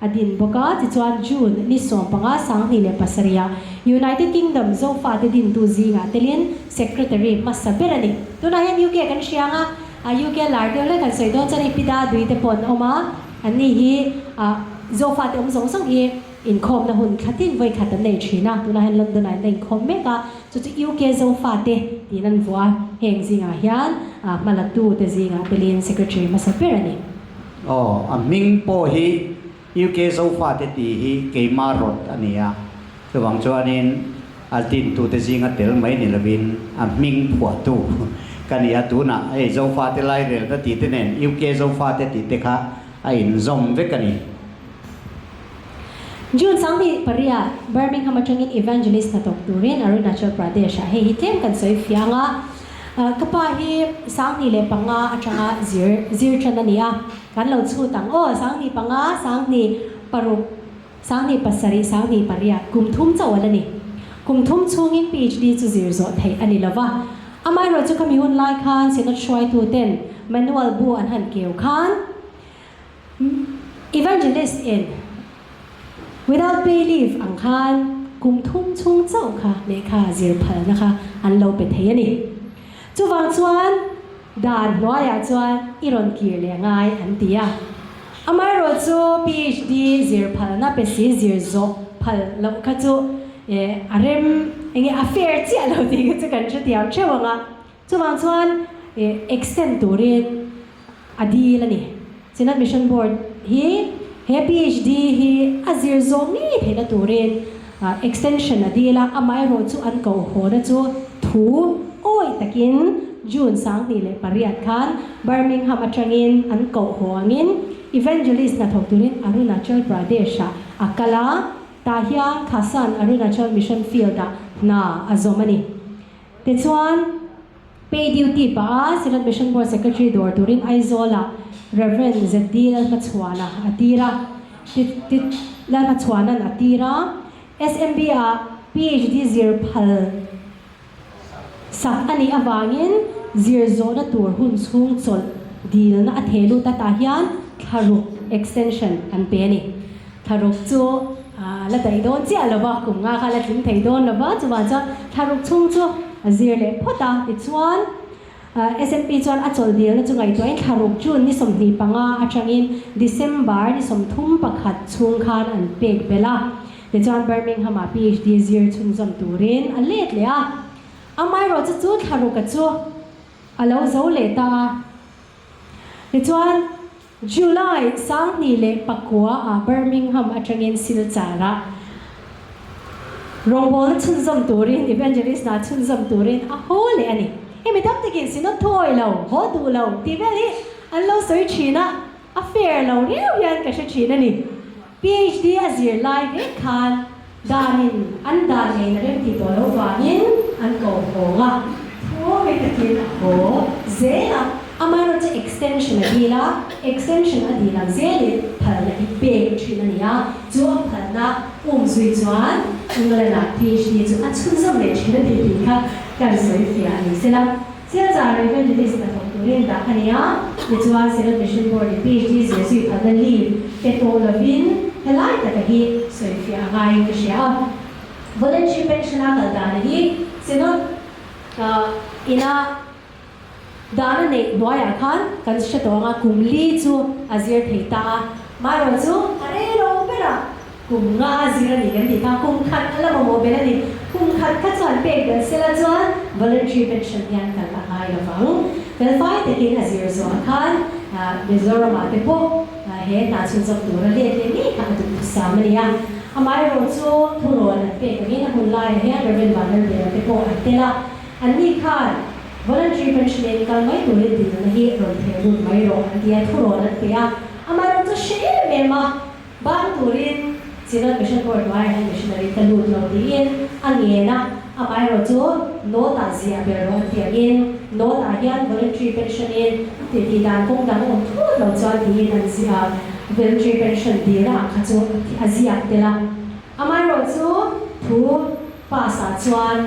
A din bawk a, tichuan June ni 15 2007 ah United Kingdom Zofate dintu zingah telin Secretary hmasa ber a ni. Tunah hian UK kan hria ang a, a UK lar deuh hlek kan sawi dawn chuan hei Pida Dui te pawh an awm a, anni hi Zofate awm zawng zawng hi inkhawmna hun thlatin vawi khat an nei thin a, tunah hian London ah an la inkhawm mek a, chu chu UK Zofate tiin an vuah a, heng zingah hian hmalatu te zingah telin Secretary hmasa ber a ni. Aw, a hming pawh hi UK Zofate tih hi keimah rawt a ni a, chuvang chuanin a dintute zinga tel mai ni lovin a hming phuahtu ka ni a, tunah hei Zofate lairelna tih te nen UK Zofate tih te kha a inzawm vek a ni. June 28, Birmingham atangin Evangelist hnathawk turin Arunachal Pradesh ah hei hi tlem kan sawi fiang a. Ka pa hi 2005 atanga zir zir tan a ni a, kan lo chhut ang aw, 2005, 2006, 2007, 2008, kum thum chauh a la ni. Kum thum chhungin PhD chu zir zawh theih a ni lo va. Amaherawhchu khami hun lai khan Synod hruaituten manual bu an han keu khan, Evangelist in without pay leave ang khan kum thum chhung chauh kha lehkha zir phalna kha an lo pe thei a ni. Chuvang chuan dan hnuaiah chuan i rawn kir leh ngai an ti a. Amaherawhchu PhD zir phalna pe si zir zawh phal loh kha chu. a rem enge a fair chiah lo tih kha chu kan hrethiam theuh ang a. Chuvang chuan extend turin a dil a ni. Synod Mission Board hi he PhD hi a zir zawh ngei theihna turin extension a dil a, amaherawh chu an kohhawna chu thu awih takin June 2008 khan Birmingham atangin an kohhaw angin Evangelist hnathawk turin Arunachal Pradesh-ah a kal a, tah hian Khasan Arunachal Mission Field-ah hna a zawm a ni. Tichuan, Pay duty pah a Synod Mission Board Secretary dawr turin Aizawl-ah Rev. ZD Lalhmachhuana a tir a, Lalhmachhuana'n a tir a, SMB-ah PhD zir phal sak a nih avangin zir zawhna tur hun chhung chawlh dilna a theh lut a, tah hian thlaruk extension an pe a ni. Thlaruk chu a la daih dawn chiah lo va, kum nga kha la tling thei dawn lo va, chuvang chuan thlaruk chhung chu a zir leh phawt a. Tichuan, SMP chuan a chawlh dilna chu ngaihtuahin thlaruk June ni 25 atangin December ni 31 chhung khan an pek belh a. Tichuan, Birmingham-ah PhD zir chhunzawm turin a let leh a. Amaherawhchu chu thlaruka chu a lo zo leh ta a. Tichuan, July 2009 ah Birmingham atangin Silchar ah rawngbawlna chhunzawm turin, evangelist hna chhunzawm turin a haw leh a ni. Hemi tam takin Synod thuawi lo, haw duh lo tih vel hi an lo sawi thin a, a fair lo riau hian ka hre thin a ni. PhD a zir lai vek khan danin an dan ngei na rem tih tawh loh vangin an ko hawng a, thuawi takin a haw zel a, amaherawhchu extension a dil a, extension a dil ang zelin phalna hi pek thin a ni a, chu a phalna um zui chuan England-ah PhD chu a chhunzawm leh thin a ni tih kha kan sawi fiah a ni sela. Silchar Evangelist hnathawk turin dah a ni a, tichuan Synod Mission Board in PhD zir zui phalna leave pe tawh lovin helai taka hi sawifiah a ngaiin ka hria a. Voluntary pension a kal dan hi Synod ina dan a neih hnuaiah khan kan hre tawh ang a, kum li chu a zir thei ta a, maherawhchu a rei lo ber a. Kum nga a zir a ni kan tih kha kum khat a la mamawh ber a ni. Kum khat kha chuan pek belh sela chuan voluntary pension hian kal a ngai lo vang. Felfai takin a zir zawhah khan Mizoramah te pawh he hna chhunzawm tura let leh ngei kha a duh thusam a ni a. Amaherawh chu thurawn an pek angin a hun laiah hian Rev. Vanlalbela te pawh an tel a. Anni khan voluntary pension in kal mai turin dilna hi rawn theh lut mai rawh an ti a, thurawn an pe a. Amaherawh chu hre em em a. Bang turin Synod Mission Board hnuaiah hian missionary ka lut lo tiin a ngen a, amaherawh chu note-ah ziah ber rawh an tih angin note-ah hian voluntary pension-in tih tih dan kawng dang awm thut lo chuan tiin an ziah a, voluntary pension dilna ang kha chu a ziak tel a. Amaherawh chu thu pass-ah chuan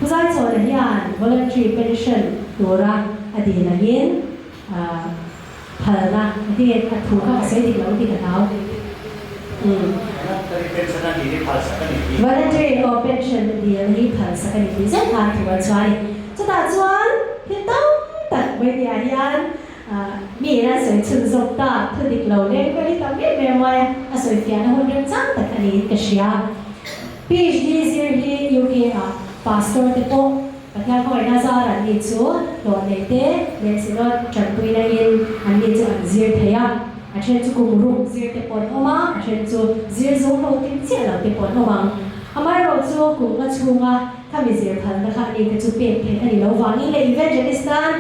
Pu Zaichawna hian voluntary pension tura a dil angin Phalna a ti a thu kha ka sawi dik lo tih ka hlau. Voluntary pension a dil hi phal sak a ni tih. Voluntary aw pension a dil hi phal sak a ni tih zet khan thu a chhuah a ni. Chutah chuan thil tam tak vawinia hian mi in a sawi chhun zawk ta, thu dik lo leng vel hi tam em em mai a, a sawi fiahna hun remchang tak a niin ka hria. PhD zir hi UK ah pastor te pawh Pathian khawngaihna zar an ni chu hlawh nei te leh Synod tanpuina in an ni chu an zir thei a, a then chu kum ruk zir te pawh an awm a, a then chu zir zo ho tin chiah lo te pawh an awm ang. Amaherawh chu kum nga chhunga khami zir phalna kha ani te chu pek theih a ni lo vangin leh Evangelist tan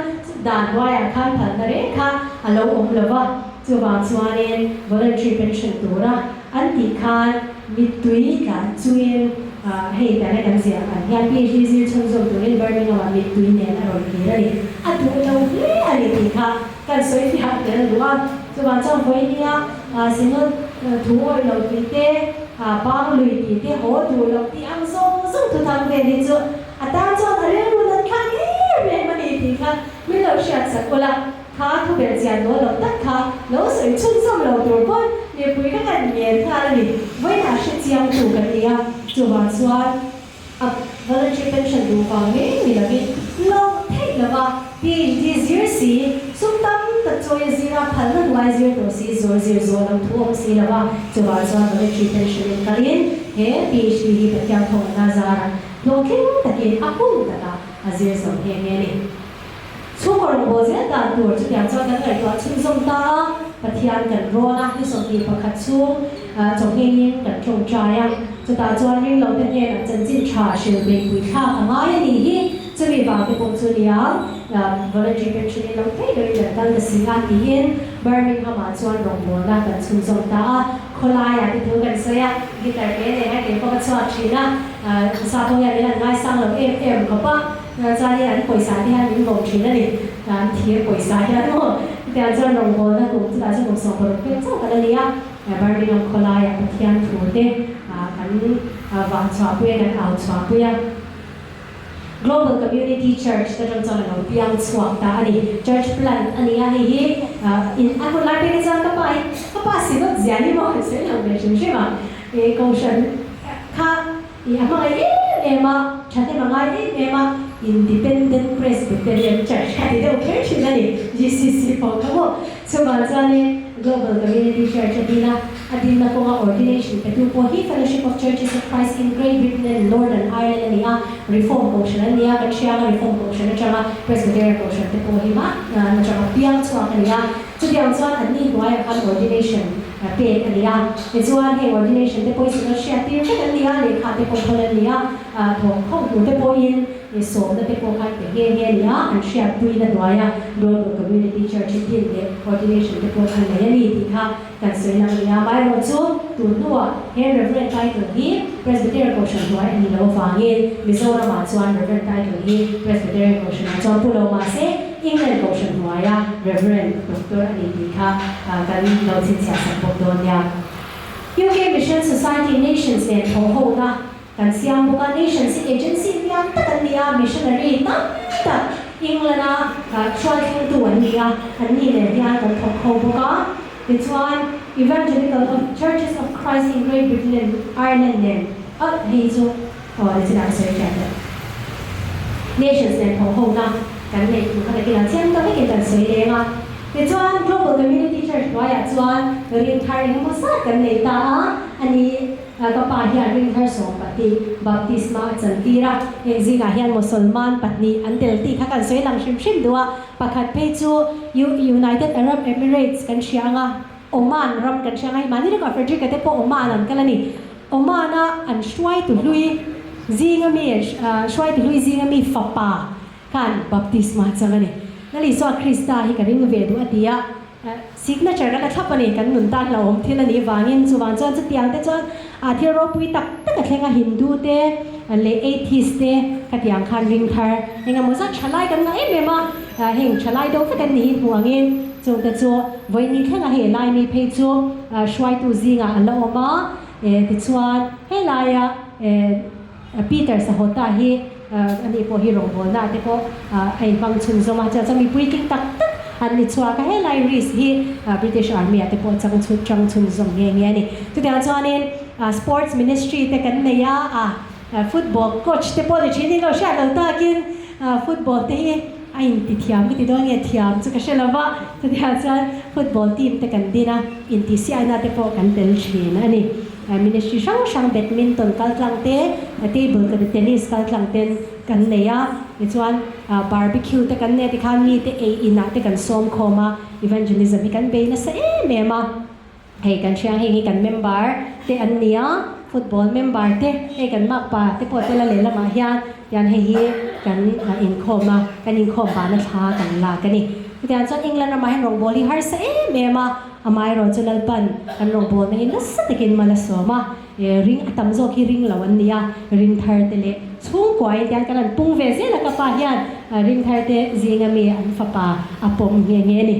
dan hnuaiah khan phalna reng kha a lo awm lo va, chuvang chuanin voluntary pension tura an tih khan mittui tlan chungin hei tana kan ziah ang hian PhD zir chhunzawm turin Birmingham-ah mittui nen a rawn kir a ni. A duh lo hle a ni tih kha kan sawi fiah tel duh a. Chuvang chuan vawinia Synod thu awih lo tih te, bang lui tih te, haw duh loh tih ang zawng zawng thuthang vel hi chu a tan chuan a rilru nat thlak em em a ni tih kha min lo hriatsak ula. Kha thu ber chian dawn lo tak kha lo sawi chhunzawm lo tur pawn mipui ka kan ngen nghal a ni. Vawiinah hre chiang tu kan ni a, chuvang chuan a voluntary pension duh vang ngei ni lovin lo theih lova PhD zir si sum tam tak. chawi a zir a, phalna hnuai zir tawh si, zawr zir zawh lo thu awm si lo a, chuvah chuan voluntary pension in kalin he PhD hi Pathian thawhna zarah hlawhtling takin a hun takah a zir zo nghe nghe a ni. Chhungkaw rawngbâwl zel dan tur chutiang chuan kan ngaihtuah chhunzawm ta a, Pathian kan rawn a, ni 21 chhung chawnghein kan tawngtai a, chutah chuan ringlote hnenah chanchin tha hrilh beihpui thlak a ngai a nih hi, chumi vang te pawh chu nia voluntary pension in lo thei loin kan kal ta si a tiin Birmingham-ah chuan rawngbâwlna kan chhunzawm ta a, khawlaiah te thu kan sawi a, guitar te nen a kei pawh ka chhuak thin a, sa pawh hian min han ngaisang lo em em khawp a. Chuanin an pawisa te hian min vawm thin a ni. An thir pawisa hian maw? Chutiang chuan rawngbawlna kum chutah chuan kum 16 vel chauh kan la ni a. Birmingham khawlaiah Pathian thu te kan vah chhuahpui a, kan au chhuahpui a. Global Community Church te atang chuan a lo piang chhuak ta a ni. Church plant a ni a, hei hi in a hun lai pek hi chuan ka pa hi ka pa sinawt zia hi maw kan sawi lang ve hrim hrim a. Kohhran kha I a hmangaih em em a, thahnem a ngai em em a, Independent Presbyterian Church kha ti deuh kher thin a ni, GCC pawh kha maw. Chuvang chuanin Global Community Church a din a, a dinna kawnga ordination petu pawh hi Fellowship of Churches of Christ in Great Britain and Northern Ireland a ni a, Reform Kohhran an ni a, kan hrianga Reform Kohhran atanga Presbyterian Kohhran te pawh hi mah atanga piang chhuak a ni a. Chutiang chuan an ni hnuaiah khan ordination pek a ni a, tichuan heng ordination te pawhin sinal hriat tir vek an ni a, lehkha te pawh thawn an ni a, thawk ho tur te pawhin sawmna te pawh khan pe nghe nghe a ni a, an hriatpuina hnuaia Global Community Church hi din leh ordination te pawh khan nei a ni tih kha kan sawi lang a ni a. Amaherawhchu tun hnuah he Reverend title hi Presbyterian Kohhran hnuai a nih loh avangin Mizoramah chuan Reverend title hi Presbyterian Kohhranah chuan pu lo mahse, England Kohhran hnuaia Reverend Doctor a ni tih kha kan lo chhinchhiah sak bawk dawn nia. UK Mission Society Nations nen thawhhona kan siam bawk a, Nations hi agency lian tak an ni a, missionary tam tak England-a hruaithlengtu an ni a, anni nen hian kan thawk ho bawk a. Tichuan, Evangelical of Churches of Christ in Great Britain and Ireland nen a hei chu aw ni chinah ka sawi hriat loh. Nations nen thawhhona kan neih thu kha takin a chiang ta vekin kan sawi leng a. Tichuan, Global Community Church hnuaiah chuan ring thar engemaw zat kan nei ta a, ani ka pa hian ring thar 12 baptisma a chantir a, heng zingah hian Mosolman pahnih an tel tih kha kan sawi lang hrim hrim duh a. Pakhat phei chu United Arab Emirates kan hria ang a, Oman ram kan hria ang a, hei mahni lawkah Frederick-a te pawh Oman an kal a ni. Oman-a an hruaitu hlui zinga mi, hruaitu hlui zinga mi fapa khan baptisma a chang a ni. Lal Isua Krista hi ka ring ve duh a ti a, signature kan la thlap a ni, kan nun tan hlauhawm thil a nih vangin. Chuvang chuan chutiang te chuan thil ropui tak tak a thleng a, Hindu te leh atheist te khatiang khan ring thar eng emaw zat thalai kan ngah em em a, heng thalai deuh vek an nih hi hmuh angin chungte chu vawiin thlenga hei laimi phei chu hruaitu zingah an la awm a, tichuan helaia Peter Sahota hi ani pawh hi rawngbawlna te pawh a inhmang chhunzawm a, chuan chuan mipui tling tak tak an ni chhuak a, helai Rees hi British Army ah te pawh chang chhun chang chhunzawm nghe nghe a ni. Chutiang chuanin Sports Ministry te kan nei a, football coach te pawh ni thin in lo hriat lo takin football te hi a inti thiam ka ti dawn nge thiam chu ka hre lo va, chutiang chuan football team te kan din a, intihsiaina te pawh kan tel thin a ni. Ministry hrang hrang badminton kal tlang te, table tennis kal tlang ten kan nei a, tichuan barbecue te kan nei a tikhan mite ei inah te kan sawm khawm a, evangelism hi kan bei nasa em em a, hei kan hriang heng hi kan member te an ni a, football member te hei kan makpa te pawh tel a lehlamah hian tian hei hi kan inkhawm a, kan inkhawm vana thla kan lak a ni. Chutiang chuan England ramah hian rawngbawl hi harsa em em a. Amaherawh chu Lalpan kan rawngbawlna hi nasa takin mal a sawm a, ring a tam zawk hi ring lo an ni a, ring thar te leh chhungkuain tiang kan han pung ve zel a, ka pa hian ring thar te zinga mi an fapa a pawm nghe nghe a ni.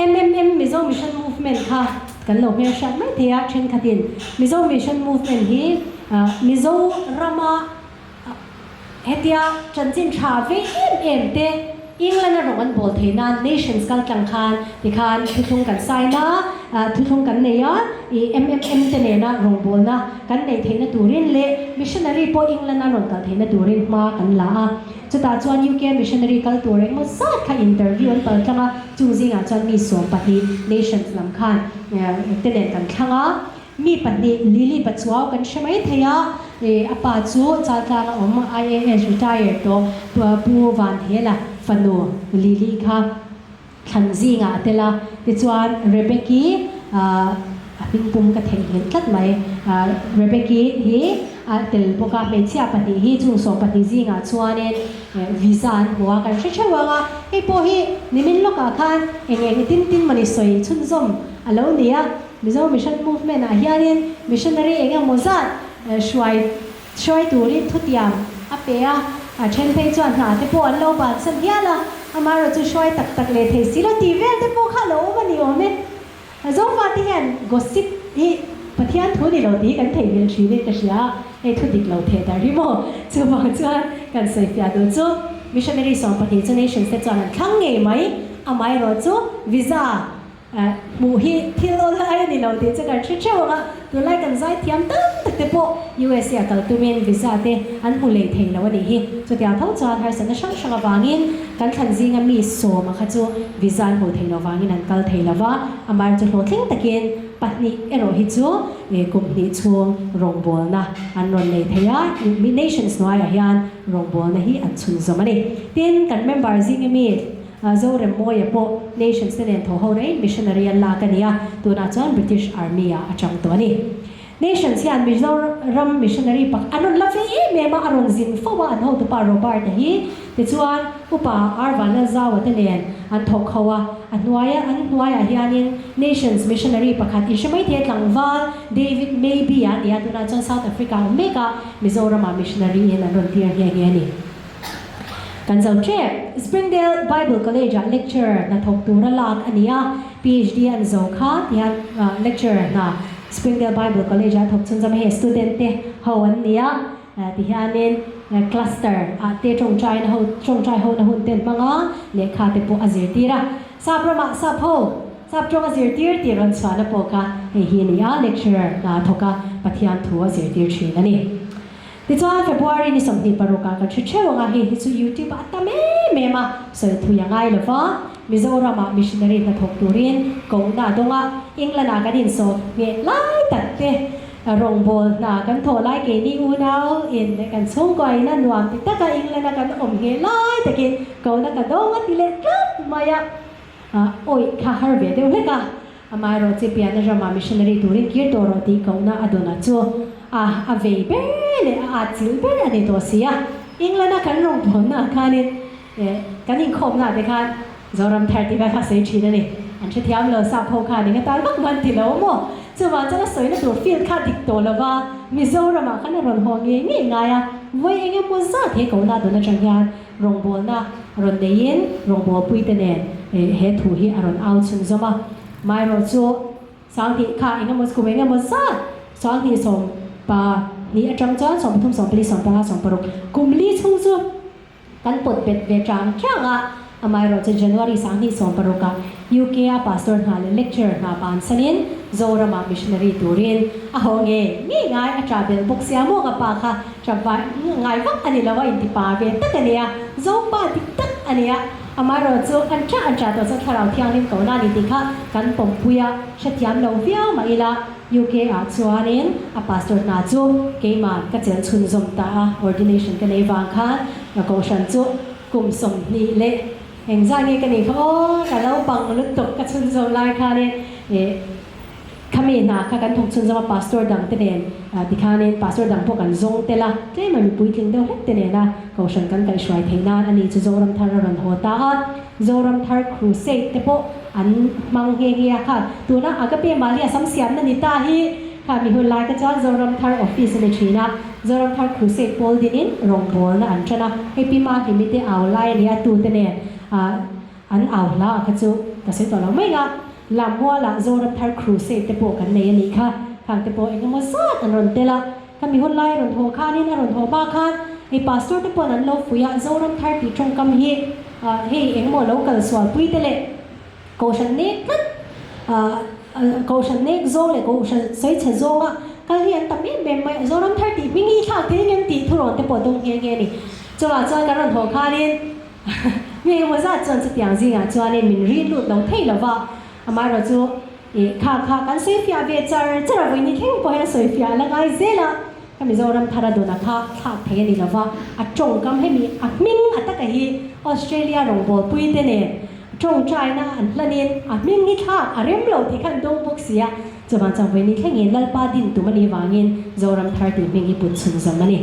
MMM Mizo Mission Movement kha kan lo hmelhriat mai thei a, thenkhatin Mizo Mission Movement hi Mizorama Hetia chanchin tha ve em em te England a rawng an bawl thei nan Nations kal tlang khan tikhan thuthlung kan sign a, thuthlung kan nei a, ih MMM te nena rawngbawlna kan neih theihna turin leh missionary pawh England a rawn kal theihna turin hma kan la a. Chutah chuan UK missionary kal tur engmaw zat kha interview an pal tlang a, chung zingah chuan mi 12 nations lam khan te nen kan thlang a. Mi pahnih Lily Pachuau kan hre mai thei a, ih a pa chu Chaltlang a awm IAS retired tawh Pu Vanhela fanu Lily kha. Thlan zingah a tel a, tichuan Rebecki a hmingpum ka theihnghilh tlat mai. Rebecki hi a tel bawk a, hmeichhia pahnih hi chung 12 zingah chuanin visa an hmu a, kan hre theuh ang a, hei pawh hi nimin lawkah khan eng eng tin tin mawni sawi chhunzawm a lo ni a, Mizo Mission Movement ah hianin missionary eng emaw zat hruai Hruai turin thutiam a pe a, a then phei chuan hna te pawh an lo bansan hial a, amaherawhchu hruai tak tak leh thei si lo tih vel te pawh kha a lo awm a ni awm e. Zofa te hian gossip hi Pathian thu ni lo tih hi kan theihnghilh thin in ka hria a, hei thu dik lo theh dar hi maw? Chuvang chuan kan sawifiah duh chu missionary 12 chu nations te chuan an thlang ngei mai, amaherawhchu visa Hmuh hi thil awl lai a ni lo tih chu kan hre theuh ang a, tunlai kan zai thiam tam tak te pawh USA a kal tumin visa te an hmu lei thei lo a nih hi. Chutiang tho chuan harsatna hrang hrang avangin kan thlan zinga mi sawma kha chu visa an hmuh theih loh vangin an kal thei lo va, amah chu hlawhtling takin pahnih erawh hi chu kum hnih chhung rawngbawlna an rawn nei thei a, Nations hnuaiah hian rawngbawlna hi an chhunzawm a ni. Tin, kan member zinga mi. Zoremmawia pawh Nations te nen thaw ho reng missionary an lak a ni a, tunah chuan British Army ah a chang tawh a ni. Nations hian Mizoram missionary pakhat an rawn la ve em em a, a rawn zin fo a, an hotupa Robert-a hi. Tichuan Upa R Vanlalzaua te nen an thawk ho a, a hnuaia an hnuaiah hianin Nations missionary pakhat inhre mai thei a tlangval David Maybe-a a ni a, tunah chuan South Africa a awm mek a, Mizoramah missionary in an rawn tir nghe nghe a ni. Kan zo tep. Springdale Bible College ah lecturer hna thawk tura lak a ni a, PhD an zo kha tihian lecturer hna Springdale Bible College ah thawk chhunzawm hei student te ho an ni a, tihianin cluster ah te tawngtaina ho tawngtai hona hun te an hmang a, lehkha te pawh a zirtir a. Sap ramah sap ho sap tawng a zirtir tih rawn chhuahna pawh kha hei hi a ni a, lecturer hna thawk a Pathian thu a zirtir thin a ni. Tichuan February ni 26 ah kan hre theuh ang a, hei hi chu YouTube ah a tam em em a, sawi thui a ngai lova, Mizoram ah missionary hnathawk turin kohna a dawng a, England ah kan insawm ngheh lai tak te, rawngbâwl hna kan thawh lai keini unau in leh kan chhungkua in a nuam ti taka England a kan awm ngheh lai takin kohna ka dawng a ti leh tlat mai a, awih kha har ve deuh hlek a. Amaherawh chi pianna ramah missionary turin kir tawh rawh tih kohna a dawn a chu a a vei ber leh a at chilh ber a ni tawh si a. England a kan rawngbawlna ah khanin eh kan inkhawmna ah te khan Zoram thar tih vel kha a sawi thin a ni. An hrethiam lo sap ho khan eng atan vak man ti lo maw? Chuvang chuan a sawina tur field kha dik tawh lo va, Mizoram ah khan a rawn haw ngei ngei ngai a, vawi eng emaw zat he kohna a dawn atang hian Rawngbawlna rawn neiin rawngbawlpuite nen he thu hi a rawn au chhunzawm a. Maherawh chu 2000 kha eng emaw kum eng emaw zat 2012 atang chuan 13, 14, 15, 16 kum li chhung chu kan pawt bet ve tang khiang a. Amaherawh chu January 2016 ah UK a pastor hna leh lecturer hna bansanin Zoramah missionary turin a haw ngei ngei ngai a tah belh bawk sia maw ka pa kha tah vai ngai vak a ni lo a inti pa ve tak a nia Zopa dik tak a nia amaherawh chu an tah an tah tawh chuan thlarau thianghlim ko na a ni tih kha kan pawmpui a hrethiam lo viau mah ila UK ah chuanin a pastor hna chu keimah ka chelh chhunzawm ta a ordination ka nei vang khan ka kohhran chu Kum 20 leh engzah nge ka nih kha aw, ka lo bang lutuk ka chhunzawm lai khanin ih khami hna kha kan thawk chhunzawm a pastor dang te nen tikhanin pastor dang pawh kan zawng tel a, tlem a mipui tling deuh hlek te nena kohhran kan kaihhruai theih nan ani chu Zoram Thar a rawn haw ta a, Zoram Thar Crusade te pawh an hmang nghe nghe a kha tuna Agape Malia sam siamna ni ta hi Kha mi hun lai te chuan Zoram Thar Office a ni thin a, Zoram Thar Crusade pawl dinin rawngbawlna an tan a, hei Pi Mahlimi te au lai a nia tute nen an au hla a kha chu ka sawi tawh lo mai a, Lammualah Zoram Thar Crusade te pawh kan nei a nih kha, khang te pawh eng emaw zat an rawn tel a, kha mi hun lai a rawn haw khanin a rawn haw hma khan hei Pastor te paw'n an lo fuih a, Zoram Thar tih tawngkam hi hei eng emaw lo kal sualpui te leh Kohhran nek tlat. Kohhran nek zawng leh kohhran sawi chhe zawnga kal hi an tam em em mai a, Zoram thar tih hming hi i thlak thei ngem tih thurawn te pawh dawng nghe nghe a ni. Chuvang chuan kan rawn haw khanin mi engemaw zat chuan chutiang zingah chuanin min rin lut lo thei lo va, amaherawh chu ih kha kha kan sawi fiah ve char char a, vawiin thleng pawh hian sawi fiah a la ngai zel a, ka Mizoram thara dawna kha thlak thei a ni lo va, a tawngkam hemi a hming a taka hi Australia rawngbawlpui te nen Tawngtaina an hlanin a hming hi thlak a rem lo tih kha an dawng bawk si a, chuvang chuan vawiin thlengin Lalpa din tum a nih vangin Zoram thar tih hming hi put chhun zawm a ni.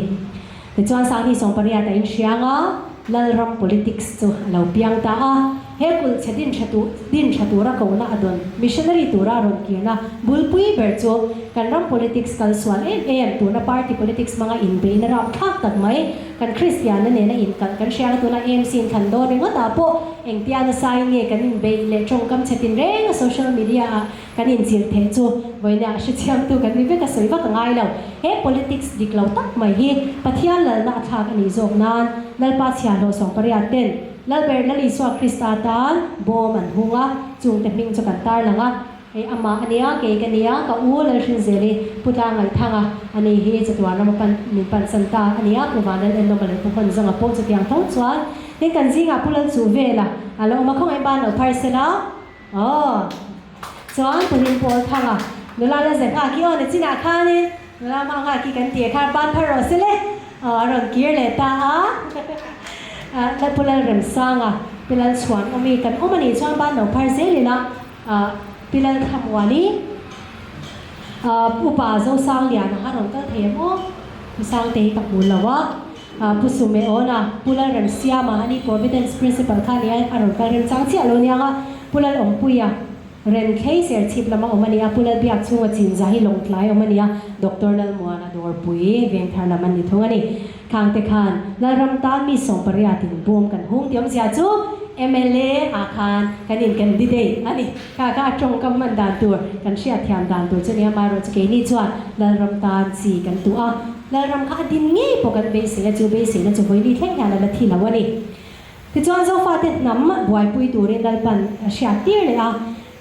Tichuan Sangni Sawmpariat a inhriang a, Lalram politics chu a lo piang ta a, he kulh chhe din tha tu din tha tura kohna a dawn missionary tura a rawn kirna bulpui ber chu kan ram politics kal sual em em tuna party politics hmanga inbeihna rapthlak tak mai Kan Kristianna nena inkalh kan hriang a tuna AMC in thlan dawn ringawt ah pawh engtia nasa in nge kan inbeih leh tawngkam chhe tin reng a social media ah kan inchirh theh chu vawiina a hrechiangtu kan ni vek a sawi vak a ngai lo. He politics dik lo tak mai hi Pathian lalna a thlak a nih zawk nan Lalpa chhiahhlawh 80 ten Lalber Lal Isua Krista tan bawm an hung a, chungte hming chu kan tarlang a. Hei amah a nia, kei ka nia, ka u Lalhrinzeli Pu Tlangaithanga a ni hi chatuan rama pan min pansan ta a nia, Pu Vanlal Enawma leh Pu Hawnzawnga pawh chutiang tho chuan tin kan zingah Pu Lalchu vela a lo awm a, khawngaih ban lo phar sela aw chuan Pu Hlimpawlthanga nula la ze nghak i aw ni chinah khanin nula mah nghak i kan ti a khan ban phar rawh sele aw a rawn kir leh ta a, Pu Lalremsanga Pi Lalchhuanawmi kan awm a nih chuan ban lo phar zel ila. Pi Lalthamuani, Upa Zosangliana kha rawn kal thei em aw? Pu Sangte hi ka hmu lo a, Pu Sumeona, Pu Lalremsiama a ni Providence Principal kha a nia, a rawn kal remchang chiah lo aniang a, Pu Lalawmpuia, Renthlei Serchhip lama awm a ni a, Pu Lalbiak chhunga Chinza hi Lawngtlai awm a ni a, Doctor Lalmuana Dawrpui Vengthar lam an ni thung a ni. Khangte khan Lalram tan mi 80 in bawm kan hung tih awmzia chu mla ah khan kan in candidate a ni. Kha kha a tawngkam hman dan tur kan hriatthiam dan tur chu nia amaherawh chu keini chuan Lalram tan chi kan tuh a, Lalram kha a din ngei pawh kan beisei a, chu beiseina chu vawiin thleng hian a la thi lo a ni. Tichuan Zofate hnam buaipui turin Lalpan a hriat tir leh a,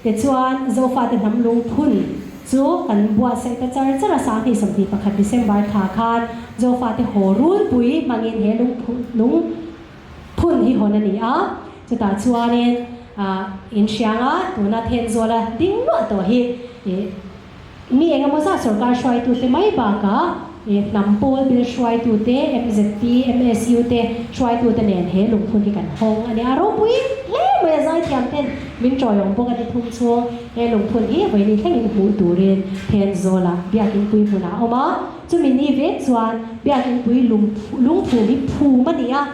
tichuan Zofate hnam lungphun chu kan buatsaih ta char char a, 2021 December thla khan Zofate haw rulpui hmangin he lungphun hi hawn a ni a, chutah chuanin inhrianga tuna Thenzawl a ding luah tawh hi Mi engemaw zat sorkar hruaitute mai bakah hnam pawl bil hruaitute, MZP, MSU te hruaitute nen he lungphun hi kan hawng a ni. A ropui hle mai a, zaithiam ten min tawiawm bawk a ni thum chhung. He lungphun hi vawiin thlengin hmuh turin Thenzawla Biakinpui hmunah a awm a, chumi ni vek chuan Biakinpui lungphum hi phum a ni a,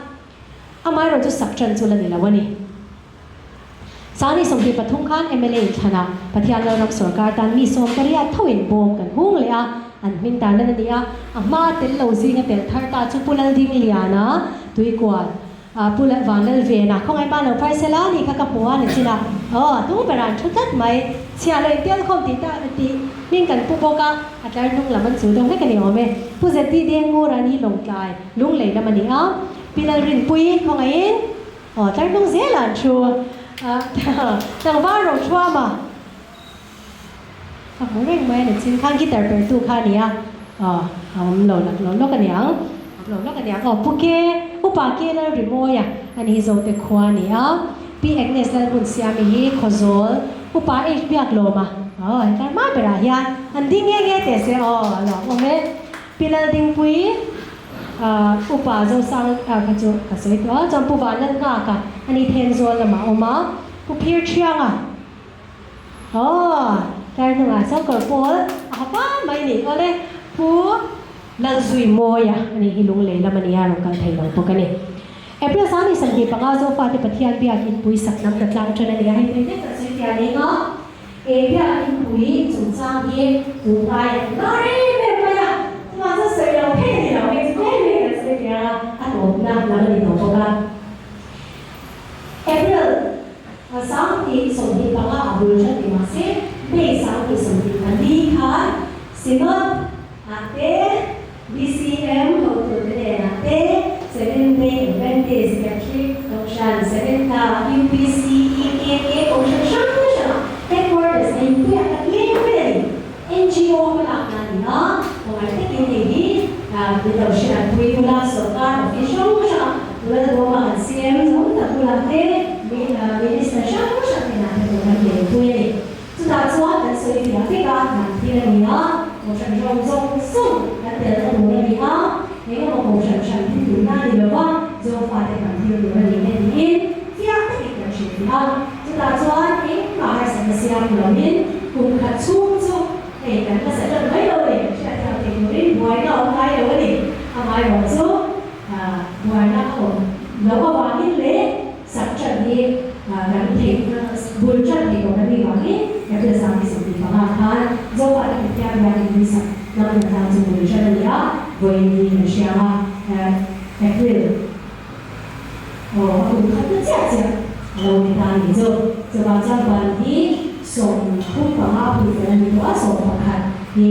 amaherawhchu chu sak tan chu la ni lo a ni. Sani 23 khan mla inthlanah Pathian Lalram sawrkar tan mi 80 thoin bawm kan hung leh a, an hming tan lan a ni a. A hma tel lo zinga tel thar ta chu Pu Laldingliana Tuikual, Pu Vanlalvena khawngaih pa lo phar sela ni kha ka hmu a ni chin a, aw a hnung berah an thu tlat mai. Chhiah lo intel khawm tih ta tih hming kan pu bawk a, a tlar hnung lam an chu deuh hlek a ni awm e. Pu ZD Dengngura ni Lawngtlai Lunglei lam a ni a, Pi Lalrinpuii khawngaihin, Aw tlar hnung zel an thu a tlangval ro thuam a ka hmu reng mai a ni chin khan guitar per tu kha a ni a aw a awm lo lak lo lawk a niang awm lo lawk a niang aw pu ke upa ke lal rimawi a ani hi zote khua a ni a pi Agnes Lalhmunsiami hi Khawzawl upa H biak lawm a aw hetlai hma berah hian an ding nge nge teh se aw a lo awm e pi Laldingpuii Upa Zosang kha chu ka sawi tawh a, chuan Pu Vanlal nghak a, ani Thenzawl lamah a awm a, Pu Phir Thiang a, aw tlai hnungah chuan kawr pawl a ha fam mai ni awle, Pu Lalzuimawi a, ani hi Lunglei lam a nia, rawn kal thei lo bawk a ni. April 25 Zofate Pathian biakin pui sak hnam hna tlang tan a ni a, hei thei vek kan sawi fiah ning a. He biakinpui chungchang hi tunlai an lar em em mai a, chuvang chuan sawi lo phei a ni lo, hei chu tlem mai kan sawi thei ang a, a tawpna lam a ni tawh bawk a. April 2025 a bul ṭhat ni mah se, May 2024 khan Synod ah te, BCM hotute hnenah te, Seventh Day Adventist, Catholic Kohhran, Seventh-a, UPC, EKK, Kohhran hrang hrangah headquarters a inpuiah tak NGO hmalakna a ni a, khawngaih takin hei hi min lo hriatpui bula sawrkar office hrang hrang nula dawma kan CM zo tak bulah te Minister hrang hrang hnenah te pawh kan lenpui a ni. Chutah chuan kan sawi fiah vek a, hnam thil a ni a, kohhran rawng zawng zawng kan telna tur a ni a, engemaw kohhran hran thil duhna a ni lo va, Zofate hnam thil tur a ni e tiin fiah takin kan hrilhfiah a. Chutah chuan engmah harsatna siam loin kum khat chhung chu hei kan hmasa ṭan mai lo a ni, kan hriatthiam theih turin buaina a awm ngai lo a ni. Amaherawh chu buaina a awm loh avangin leh sak ṭan hi kan theih bul ṭan theih tawh kan nih vangin April 2025 khan Zofate Pathian biakin hi sak lam hnathlang chu bul ṭan a ni a, vawiin hi kan hria a, April. Aw, a kum khat na chiah chiah a lo ni ta a ni chu. Chuvang chuan ban hi 35 pui fel a ni tawh a, 11 hi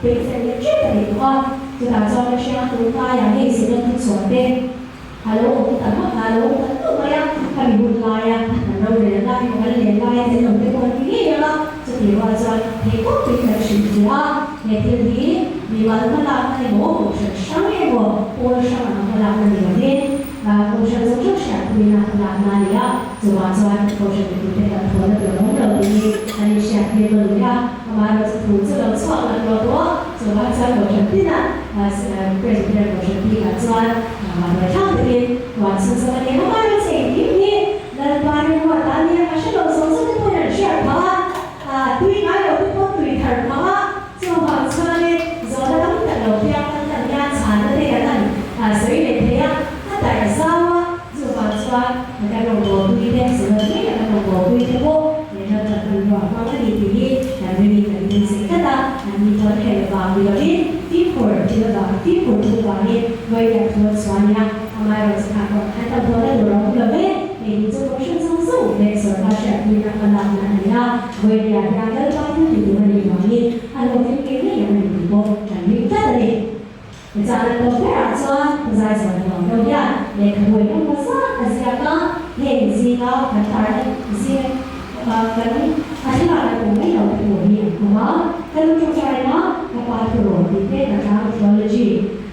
peih fel leh tep a ni tawh a. Chutah chuan ka hria tun hnaiah hei Synod thuchhuah te a lo awm ta hmak a, a lo awm ta nup mai a. Khami hun laia kan rorel lai emaw kan len laia thil awm te pawh an ti ngei ang a. Chutih rual chuan theihtawpin kan hrilhfiah a, he thil hi mimal hmalakna emaw, kohhran hrang emaw, pawl hrang anga hmalakna ni lovin, kohhran zawng zawng hriatpuina hmalakna a ni a, chuvang chuan kohhran mipuite kan thawhna tur a awm lo tih hi an inhriattir nawn leh a, amaherawhchu thu chu lo chhuak lak lo tawh a, chuvang chuan kohhran tinah Presbyterian kohhran bikah chuan mahni thlak takin huan chhunzawm a ni. Amaherawhchu engkim hi Lalpa rilruat a nia, ka hre lo zawng zawng te pawhin an hriat phah a, ah tui ngai lo te pawh tui thar phah a, chuvang chuanin zawhna tam tak lo piang kan tan hian chhanna te kan han ah sawi leh thei a, a darh zau a, chuvang chuan kan rawngbawlpui te, Synod ngei a kan rawngbawlpui te pawh he ram tan hmanrua hmang a ni tih hi kan ringin kan beisei tlat a, an ni chuan helh vang ni lovin fimkhur thil avang fimkhur thu vangin vawiin a thu a chhuah a nia. Amaherawhchu kha pawh an tam tawhna tur a awm lo ve. Hei hi chu kohhran zawng zawng leh sawrkar hriatpuina hmalakna a ni a, vawinia hian Lalpa thil ti tur a nih vangin a hlawhtling ngei ngei ang a ni tih pawh kan ring tlat a ni. Tichuan an tawp berah chuan Zai Zawhna Nuam deuh hian lehkhabu engemaw zat a ziak a, heng zinga kan tarna zing kan a thlalak an awm mai lo te pawh hi an awm a. Ka lu tawngtaina ka pa thurawn tih te ka tlang theology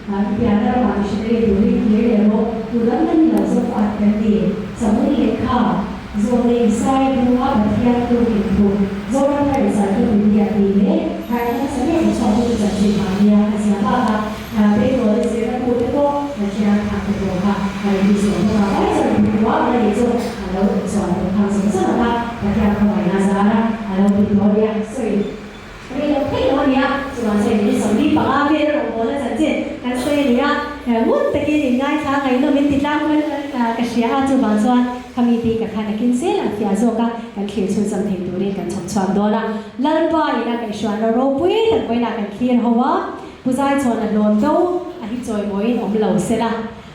I piahna ramah missionary turin kir leh rawh, tu dang kan ni lo zawk at kan ti. Samun lehkha, Zawhne Isai bunga Pathian tluk inthu, Zoram thar Encyclopedia tih leh harhna hmasa ber chhuak tu chu chanchin mahnia a zia bak a, Petrol i zirna tu te pawh kan hriat phak te pawh kha a rawn ti zawh bawk a, vai chuan thu a awm a nih chu a lo chhuah tawh khang zawng zawng a kha Pathian khawngaihna zara a lo ti tawh a nia, sawi. Rei lo thei lo a nia, chuan sawi min 45 vel a rawn bawl a chanchin kan sawi a nia, ngun takin in ngaithla ngaihnawm in ti tlang kual ka hria a, chuvang chuan khami te ka khan a kin zel ang fiah zawk a, kan thlir chhunzawm thei turin kan chhawp chhuak dawn a, Lalpa ina kaihhruaina ropui tak vawiinah kan thlir ho a, Pu Zaichhawn a hlawn do a hi chawimawiin awm lo sela.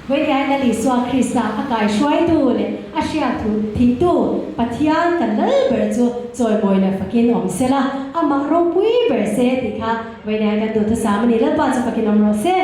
Vawiin Lal Isua Krista a kaihruaitu leh a hriat thu thihtu Pathian kan lal ber chu chawimawi leh fakin awm sela, amah ropui ber se tih kha vawiin kan duhthusam a ni. Lalpa chu fakin awm rawh se.